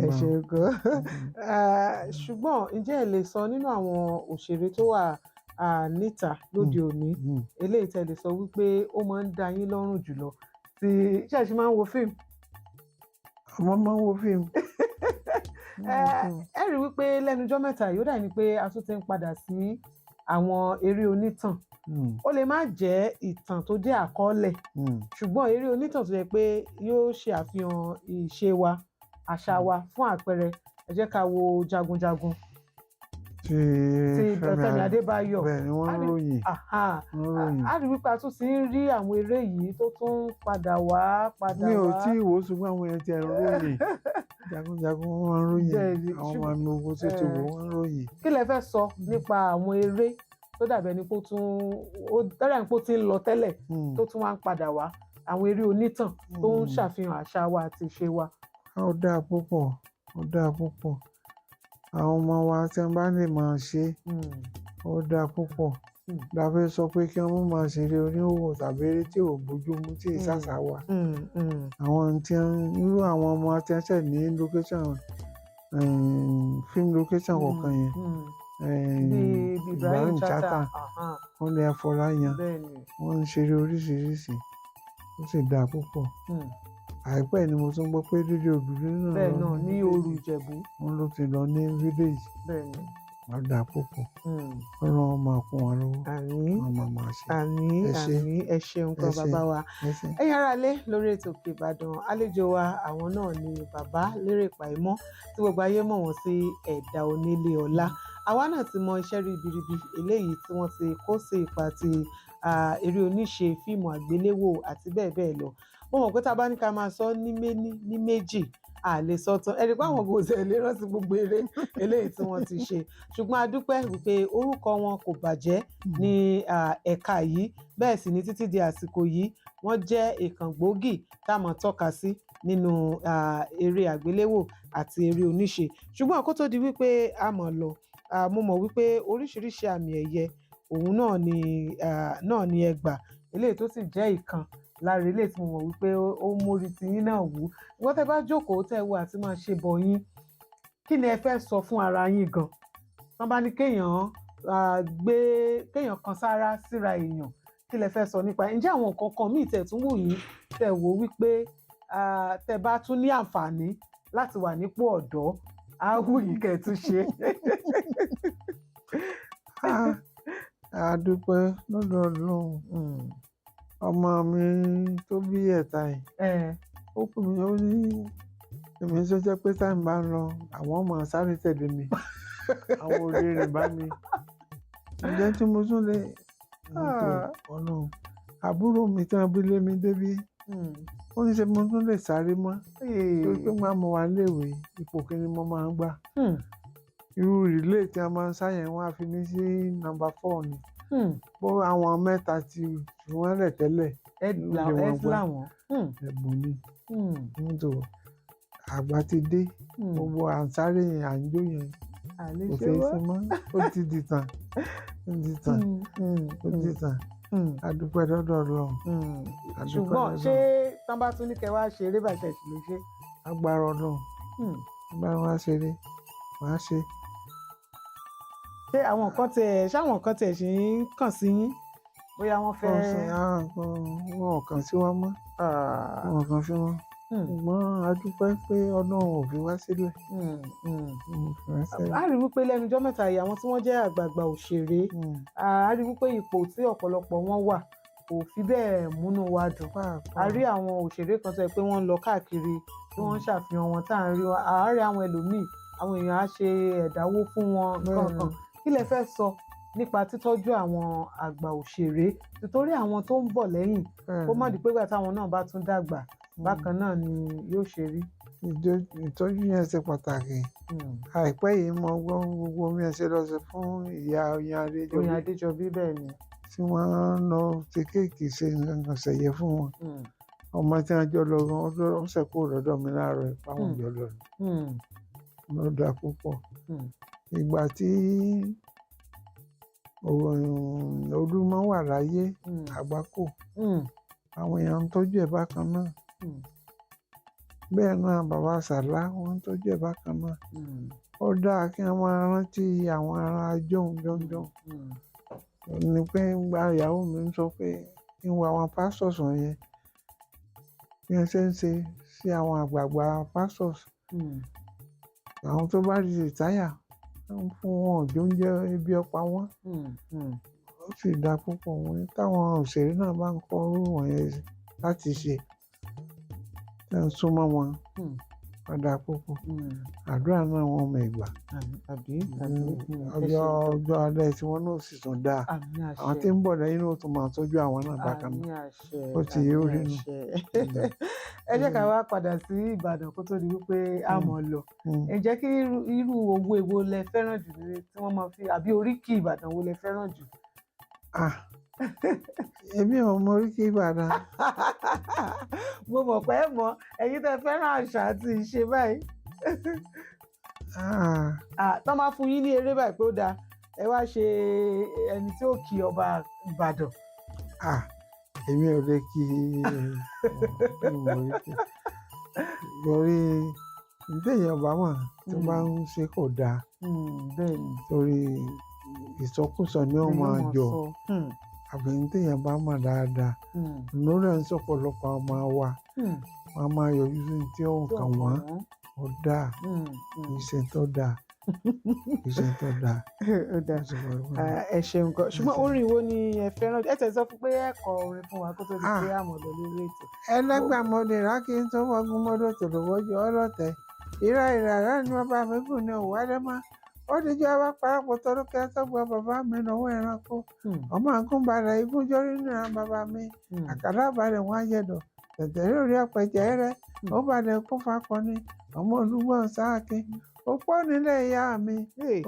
Ẹ ṣe gan. Ṣùgbọ́n ǹjẹ́ ẹ lè sọ nínú àwọn òṣèré tó wà Níta lóde òní, eléyìí tẹ́ lè sọ wípé ó máa ń dá yín lọ́rùn jùlọ, tí ṣé ẹ ṣì máa ń wo fíìmù? Àwọn máa ń wo fíìmù. Ẹ rí wípé lẹ́nu ọjọ́ mẹ́ta yìí, ó dà ní pé a tún ti ń padà sí àwọn eré onítàn. Ó lè má jẹ́ ìtàn tó jẹ́ àkọọ́lẹ̀, ṣùgbọ́n eré onítàn tó jẹ́ pé yóò ṣe àfihàn ìṣe wa, àṣà wa. Fún àpẹẹrẹ, ẹ jẹ́ ká wo Jagunjagun ti ti Fẹ́mi Adébáyọ̀. Bẹ́ẹ̀ ni, wọ́n ń ròyìn. Aha. Wọ́n ń ròyìn. A rí wípé a tún ti ń rí àwọn eré yìí tó tún ń padà wá, padà wá. Mi ò tí ì wò ó, ṣùgbọ́n àwọn èèyàn ti ẹ̀ ń ròyìn jagunjagun, wọ́n ń ròyìn. Bẹ́ẹ̀ni, Àwọn ọmọ mi ogun tó ti wò, wọ́n ń ròyìn. Kí lẹ fẹ́ sọ nípa àwọn eré tó dàbí ẹni pé ó tún, ó dàbí ẹni pé ó ti ń lọ tẹ́lẹ̀, tó tún wá ń padà wá, àwọn eré onítàn tó ń ṣàfihàn àṣà wa àti ìṣe wa? Ó dáa púpọ̀, ó dáa púpọ̀. Àwọn ọmọ wa tí wọ́n bá lè máa ṣe é, ó dáa púpọ̀. La fẹ́ sọ pé kí wọ́n má máa ṣeré oníhòòhò tàbí eré tí ò bójú mu, tí ì ṣàṣà wa. Àwọn tí wọ́n, irú àwọn ọmọ tí wọ́n ṣẹ̀ ní location, film location kọ̀ọ̀kan yẹn, Bíi Ibrahim Chatta. Kúnlé Afọláyan, wọ́n ń ṣeré oríṣiríṣi, ó sì dáa púpọ̀. Àìpẹ́ ni mo tún gbọ́ pé Dídé Òdùdú náà Bẹ́ẹ̀ lọ náà ní village. Òru Ìjẹ̀bú. Wọ́n ló ti lọ ní village. Wọ́n dáa púpọ̀. Ọlọ́run máa kún wọn lọ́wọ́. Àmín. Wọ́n máa máa ṣe. Àmín. Ẹ ṣé. Àmín, ẹ ṣeun gan, Ẹ ṣé. bàbá wa. Ẹ ṣé. Ẹ̀yin ará ilé, lórí ètò Òkè Ìbàdàn, àlejò wa, àwọn náà ni bàbá Lérè Pàímọ́, tí gbogbo ayé mọ̀ wọ́n sí Ẹ̀dá Onílé Ọlá. Àwa náà ti mọ iṣẹ́ ribiribi eléyìí tí wọ́n ti kó sí ipa ti eré oníṣe, fíìmù àgbéléwò àti bẹ́ẹ̀ bẹ́ẹ̀ lọ. Mo mọ̀ pé tá a bá ní ká máa sọ ní méní ní méjì, a lè sọ tán. Ẹni pé àwọn kò tẹ̀ lè rántí gbogbo eré eléyìí tí wọ́n ti ṣe, ṣùgbọ́n a dúpẹ́ wípé orúkọ wọn kò bàjẹ́ ní ẹ̀ka yìí. Bẹ́ẹ̀ sì ni títí di àsìkò yìí, wọ́n jẹ́ ìkàn gbòógì tá a mọ̀ tọ́ka sí nínú eré àgbéléwò àti eré oníṣe. Ṣùgbọ́n kó tó di wípé a mọ̀ lọ, mo mọ̀ wípé oríṣiríṣi àmì ẹ̀yẹ òun náà ni ẹ gbà, eléyìí tó sì jẹ́ ìkan lára eléyìí tí mo mọ̀ wípé ó mórí tiyín náà wú. Ìwọ́n tẹ́ bá jókòó, tẹ́ wo àti máa ṣe bọ̀ yín, kí ni ẹ fẹ́ sọ fún ara yín gan tán bá ní kéèyàn gbé kéèyàn kan sára síra èèyàn? Kí lẹ fẹ́ sọ nípa, ǹjẹ́ àwọn nǹkan kan míì tẹ̀ tún wù yín, tẹ̀ wò wípé tẹ́ bá tún ní àǹfààní láti wà nípò ọ̀dọ́, á wù yín kẹ́ ẹ tún ṣe? Ah, a dúpẹ́ lọ́dọ̀ Ọlọ́run. Ọmọ mi tó bí ẹ̀ta yìí, ó pè mí, ó ní èmi tó jẹ́ pé táìmù bá ń lọ, àwọn ọmọ sáré tẹ̀lé mi, àwọn ò lè rìn bá mi. Ǹjẹ́ tí mo tún lè tó Ọlọ́run, àbúrò mi tí wọ́n bí lé mi débí, ó ní ṣe mo tún lè sáré mọ́, torí pé máa mo wà léèwé, ipò kíní mo máa ń gbà. Irú relay tí a máa ń sá yẹn, wọ́n á fi mí sí number 4 ni. Bó àwọn mẹ́ta ti fi wọ́n lẹ̀ tẹ́lẹ̀, Ẹ ló lé wọn gbá. làwọn. Ẹ̀bùn ni. Nítorí àgbà ti dé, gbogbo à ń sáré yẹn, à ń jó yẹn, Àlè kò ṣe ṣeé wá. ṣe mọ́. Ó ti di tàn, ó ti tàn, ó ti tàn. A dúpẹ́ lọ́dọ̀ Ọlọ́run. A dúpẹ́ Ṣùgbọ́n lọ́dọ̀ ṣé tán bá tún ní kẹ́ wá ṣe eré bàṣẹ sì lè ṣe? Agbára Ọlọ́run, agbára wa ṣeré, wàá ṣe. Ṣé àwọn nǹkan tẹ, ṣé àwọn nǹkan tẹ ṣì ń kàn sí yín, bóyá wọ́n fẹ́? Wọn ò kàn sí wa mọ́. Wọn ò kàn sí wọn, ṣùgbọ́n a dúpẹ́ pé Ọlọ́run ò fi wá sílẹ̀. Ò fi wá sílẹ̀. A rí wípé lẹ́nu ọjọ́ mẹ́ta yìí, àwọn tí wọ́n jẹ́ àgbààgbà òṣèré, a rí wípé ipò tí ọ̀pọ̀lọpọ̀ wọn wà kò fi bẹ́ẹ̀ múnú wa dùn. Pàápàá. A rí àwọn òṣèré kan tó yẹ pé wọ́n ń lọ káàkiri, tí wọ́n ń ṣàfihàn wọn, tá à ń rí wọn. À ń rí àwọn ẹlòmíì, àwọn èèyàn á ṣe ẹ̀dáwó fún wọn kankan. Kí lẹ fẹ́ sọ nípa títọ́jú àwọn àgbà òṣèré, nítorí àwọn tó ń bọ̀ lẹ́yìn, kó má di pé gbà táwọn náà bá tún dàgbà, bákan náà ni yóò ṣe rí? Ìtọ́jú yẹn ṣe pàtàkì. Àìpẹ́ yìí mo gbọ́ gbogbo mi ẹ̀ ṣe lọ sí fún ìyá Oyin Adéjọbí. Oyin Adéjọbí, bẹ́ẹ̀ ni. Tí wọ́n lọ fi kéèkì ṣe nǹkan kan ṣẹ̀yẹ fún wọn. Ọmọ tí wọ́n jọ lọ gan, ó ṣẹ̀ kúrò lọ́dọ̀ mi láàárọ̀ ẹ̀ fáwọn jọ lọ ni. Ló dáa púpọ̀. Ìgbà tí Olúmọ wà láyé, Àgbákò, àwọn èèyàn ń tọ́jú ẹ̀ bákan náà. Bẹ́ẹ̀ náà bàbá Sàlá, wọ́n ń tọ́jú ẹ̀ bákan náà. Ó dáa kí wọ́n máa rántí àwọn ará jọ̀hún jọ̀hún. Ní pé gba ìyàwó mi ń sọ pé kí n wo àwọn pastors wọ̀nyẹn, bí wọ́n ṣe ń ṣe sí àwọn àgbààgbà pastors, àwọn tó bá ti retire, wọ́n fún wọn òjò oúnjẹ, ibi ọ̀pá wọn. Ó sì dáa púpọ̀. Wọn ní táwọn òṣèré náà bá ń kọ́ irú wọ̀nyẹn láti ṣe, tí wọ́n súnmọ́ wọn, wọ́n dáa púpọ̀. Àdúrà náà wọ́n mọ ìgbà. Àbí, àbí. Ẹ Ọjọ́ ṣeun. ọjọ́ alẹ́ tí wọ́n náà sì tún dáa. Àmín, àṣẹ. Àwọn tí ń bọ̀ lẹ́yìn náà tún máa tọ́jú àwọn náà bákan Àmín, náà. àṣẹ. Ó ti yé, ó Àmín, rí nù. àṣẹ. Ẹ jẹ́ ká wá padà sí Ìbàdàn kó tó di wípé a mọ̀ lọ. Ẹ jẹ́ kí irú owó èwo lẹ fẹ́ràn jù ní tí wọ́n máa fi, àbí oríkì Ìbàdàn wo lẹ fẹ́ràn jù? Ah, èmi ò mọ oríkì Ìbàdàn. Mo mọ̀ pé ẹ mọ̀, ẹ̀yin tẹ́ fẹ́ràn àṣà àti ìṣe báyìí. Ah, Ah, tọ́ máa fún yín ní eré báyìí pé ó dáa, ẹ wá ṣe ẹni tí ó kí ọba Ìbàdàn. Ah, èmi ò lè kí mọ oríkì, torí téèyàn bá mọ̀ tó bá ń ṣe kò dáa, Bẹ́ẹ̀ ni. torí ìsọkúsọ ni ó máa jọ. Àbí téèyàn bá mọ̀ dáadáa lórí ẹ̀ ń sọ̀pọ̀lọpọ̀ àwọn ọmọ wa, wọ́n á máa yọjú sí tí ó ń kàn wọ́n. Ó dáa, ìṣe tó dáa, ìṣe tó dáa. Ó dáa. Ah, ẹ ṣeun gan. Ṣùgbọ́n orin wo ni ẹ fẹ́ràn? Ẹ tẹ̀ sọ fún pé ẹ kọ orin fún wa kó tó di pé àmọ̀ lọ lórí ètò. Ẹlẹgbàmọdé rákì tó wọgún mọdọ tòlówójú ọlọtẹ ìrà ìrà rẹ ni bàbá mi gùn ní òwò àdẹmọ. Ó dijọ́ bá parapọ̀ tọdún kẹtọgbà bàbá mi lọ́wọ́ ẹranko, ọmọ àgùnbalẹ̀ igúnjọrí nìran bàbá mi, àkàlà balẹ̀ wọn àjẹdọ̀ tẹ̀tẹ̀ lórí ọ̀pẹ̀jẹ̀ rẹ, ó balẹ̀ kó fakọni, ọmọ olúgbọ̀n sáàkín òpó nílẹ̀ ìyá mi,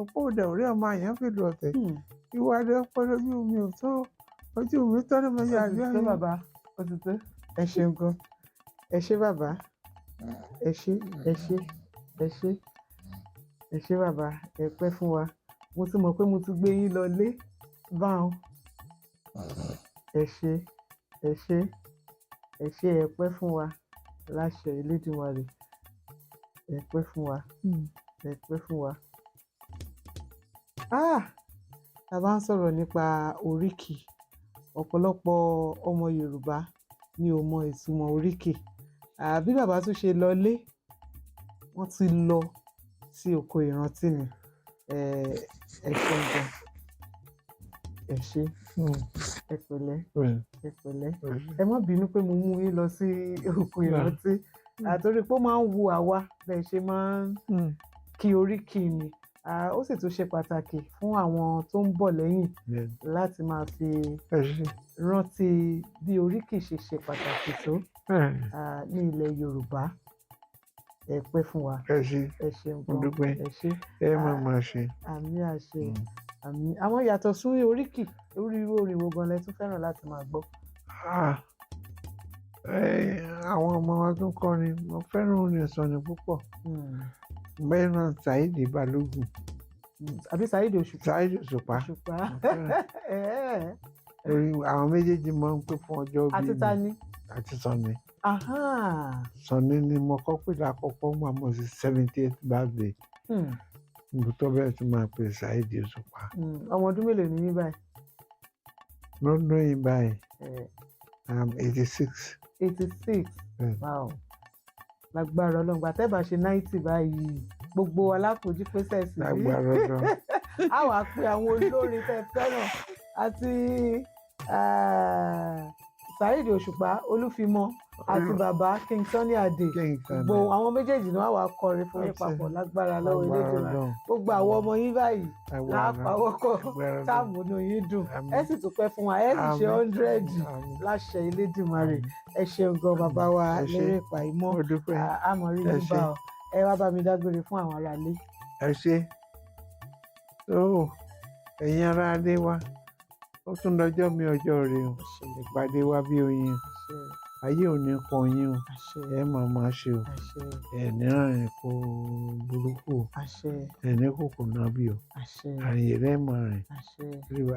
òpó òdẹ orí ọmọ àyàn fìlú ọ̀tẹ̀ ìwádìí ọpẹ lójú mi ò tó ojú mi tó ní mo yà Ó ti tó bàbá, ó ti tó. Ẹ ṣeun gan. Ẹ ṣé bàbá, ẹ ṣé, ẹ ṣé, ẹ ṣé, ẹ ṣé bàbá, ẹ pẹ́ fún wa. Mo ti mọ̀ pé mo ti gbé yín lọ lé báwọn. Ẹ ṣé, ẹ ṣé, ẹ ṣé, ẹ pẹ́ fún wa láṣẹ Elédùmarè. Ẹ pẹ́ fún wa, ẹ pẹ́ fún wa. Ah, tá a bá ń sọ̀rọ̀ nípa oríkì, ọ̀pọ̀lọpọ̀ ọmọ Yorùbá ni ò mọ ìtumọ̀ oríkì. Àbí bàbá tún ṣe lọlé, wọ́n ti lọ sí oko ìrántí ni. Ẹ ṣeun gan. Ẹ ṣé, ẹ pẹ̀lẹ́, ẹ pẹ̀lẹ́. Ẹ má bínú pé mo mú yín lọ sí oko ìrántí, àtorí pé ó máa ń wu àwa bẹ́ẹ̀ ṣe máa ń kí oríkì ni. Ó sì tún ṣe pàtàkì fún àwọn tó ń bọ̀ lẹ́yìn láti máa fi rántí bí oríkì ṣe ṣe pàtàkì tó ní ilẹ̀ Yorùbá. Ẹ pẹ́ fún wa. Ẹ ṣé. Ẹ ṣeun Mo gan. dúpẹ́. Ẹ ṣé. Ẹ máa máa ṣe. Àmín, àṣẹ, àmín. Àwọn yàtọ̀ sí oríkì, orí irú orin wo gan lẹ tún fẹ́ràn láti máa gbọ́? Ah, àwọn ọmọ wa tún kọrin. Mo fẹ́ràn orin Sunny púpọ̀, bẹ́ẹ̀ náà Saheed Balógun. Àbí Saheed Òṣùpá? Saheed Òṣùpá. Òṣùpá. Mo fẹ́ràn. Orí àwọn méjèèjì máa ń pè fún ọjọ́ bí Àti ta mi ni? Àti Sunny. Aha. Sunny ni mo kọ́ pé lákọ̀ọ́kọ́ mọ̀ mọ̀ sí 78th birthday. Mo tó bẹ́ẹ̀ tí máa pè Saheed Òṣùpá. Ọmọ ọdún mélòó ni yín báyìí? Lọ́dún yìí báyìí, I'm 86. 86. Bẹ́ẹ̀. Wow, lágbára Ọlọ́run, gbà tẹ́ bá ṣe 90 báyìí, gbogbo aláfojú pèsè sí ní Lágbára Ọlọ́run. A wàá pe àwọn olórin tẹ́ fẹ́ràn àti Saheed Òṣùpá Olúfimọ àti bàbá King Sunny Adé. King Sunny. Gbogbo àwọn méjèèjì ni wọ́n wàá kọrin fún yín papọ̀ lágbára lọ́wọ́ Lágbára Elédùmarè. Ọlọ́run. Gbogbo àwọn ọmọ yín báyìí Lágbára Ọlọ́run. lápawọ́kọ̀ Lágbára Ọlọ́run. táàmùnú yín dùn. Àmín. Ẹ sì tún pẹ́ fún wa, ẹ sì ṣe Àmín. 100 Àmín. láṣẹ Elédùmarè. Ẹ ṣeun gan bàbá wa. Ẹ ṣé. Lérè Pàímọ́. Mo dúpẹ́. Àmọ̀rí Ẹ yín ṣé. bá ọ. Ẹ wá bá mi dágbére fún àwọn aráalé. Ẹ ṣé tó, ẹ̀yin ará ilé wa, ó tún lọ́jọ́ mi ọjọ́ rẹ o. Ìpàdé wa bí oyin, Àṣẹ. ayé ò ní kan yín o. Àṣẹ. Ẹ máa máa ṣe o. Àṣẹ. Ẹ ní rìn kó burúkú o. Àṣẹ. Ẹ ní kòkò náà bí o. Àṣẹ. Àyè rẹ máa rìn. Àṣẹ.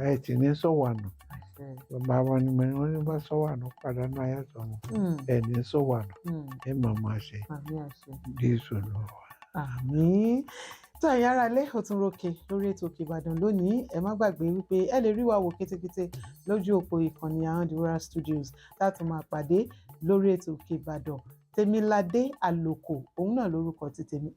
Ẹ tì ní sọ̀wànù. Àṣẹ. Bàbá wa ni wọ́n ní bá sọ̀wànù pàdánù ayàtọ̀ wọn. Ẹ ní sọ̀wànù. Ẹ máa máa ṣe. Àmín, àṣẹ. Jésù lọ wà. Àmín. Tó ẹ̀yin ará ilé, ó tún rókè lórí ètò Òkè Ìbàdàn lónìí. Ẹ má gbàgbé wípé ẹ lè rí wa wò kétékété lójú òpó ìkànnì Ahandiwura Studios láti máa pàdé lórí ètò Òkè Ìbàdàn. Tèmiládé Àlòkò òun náà lórúkọ ti tèmi.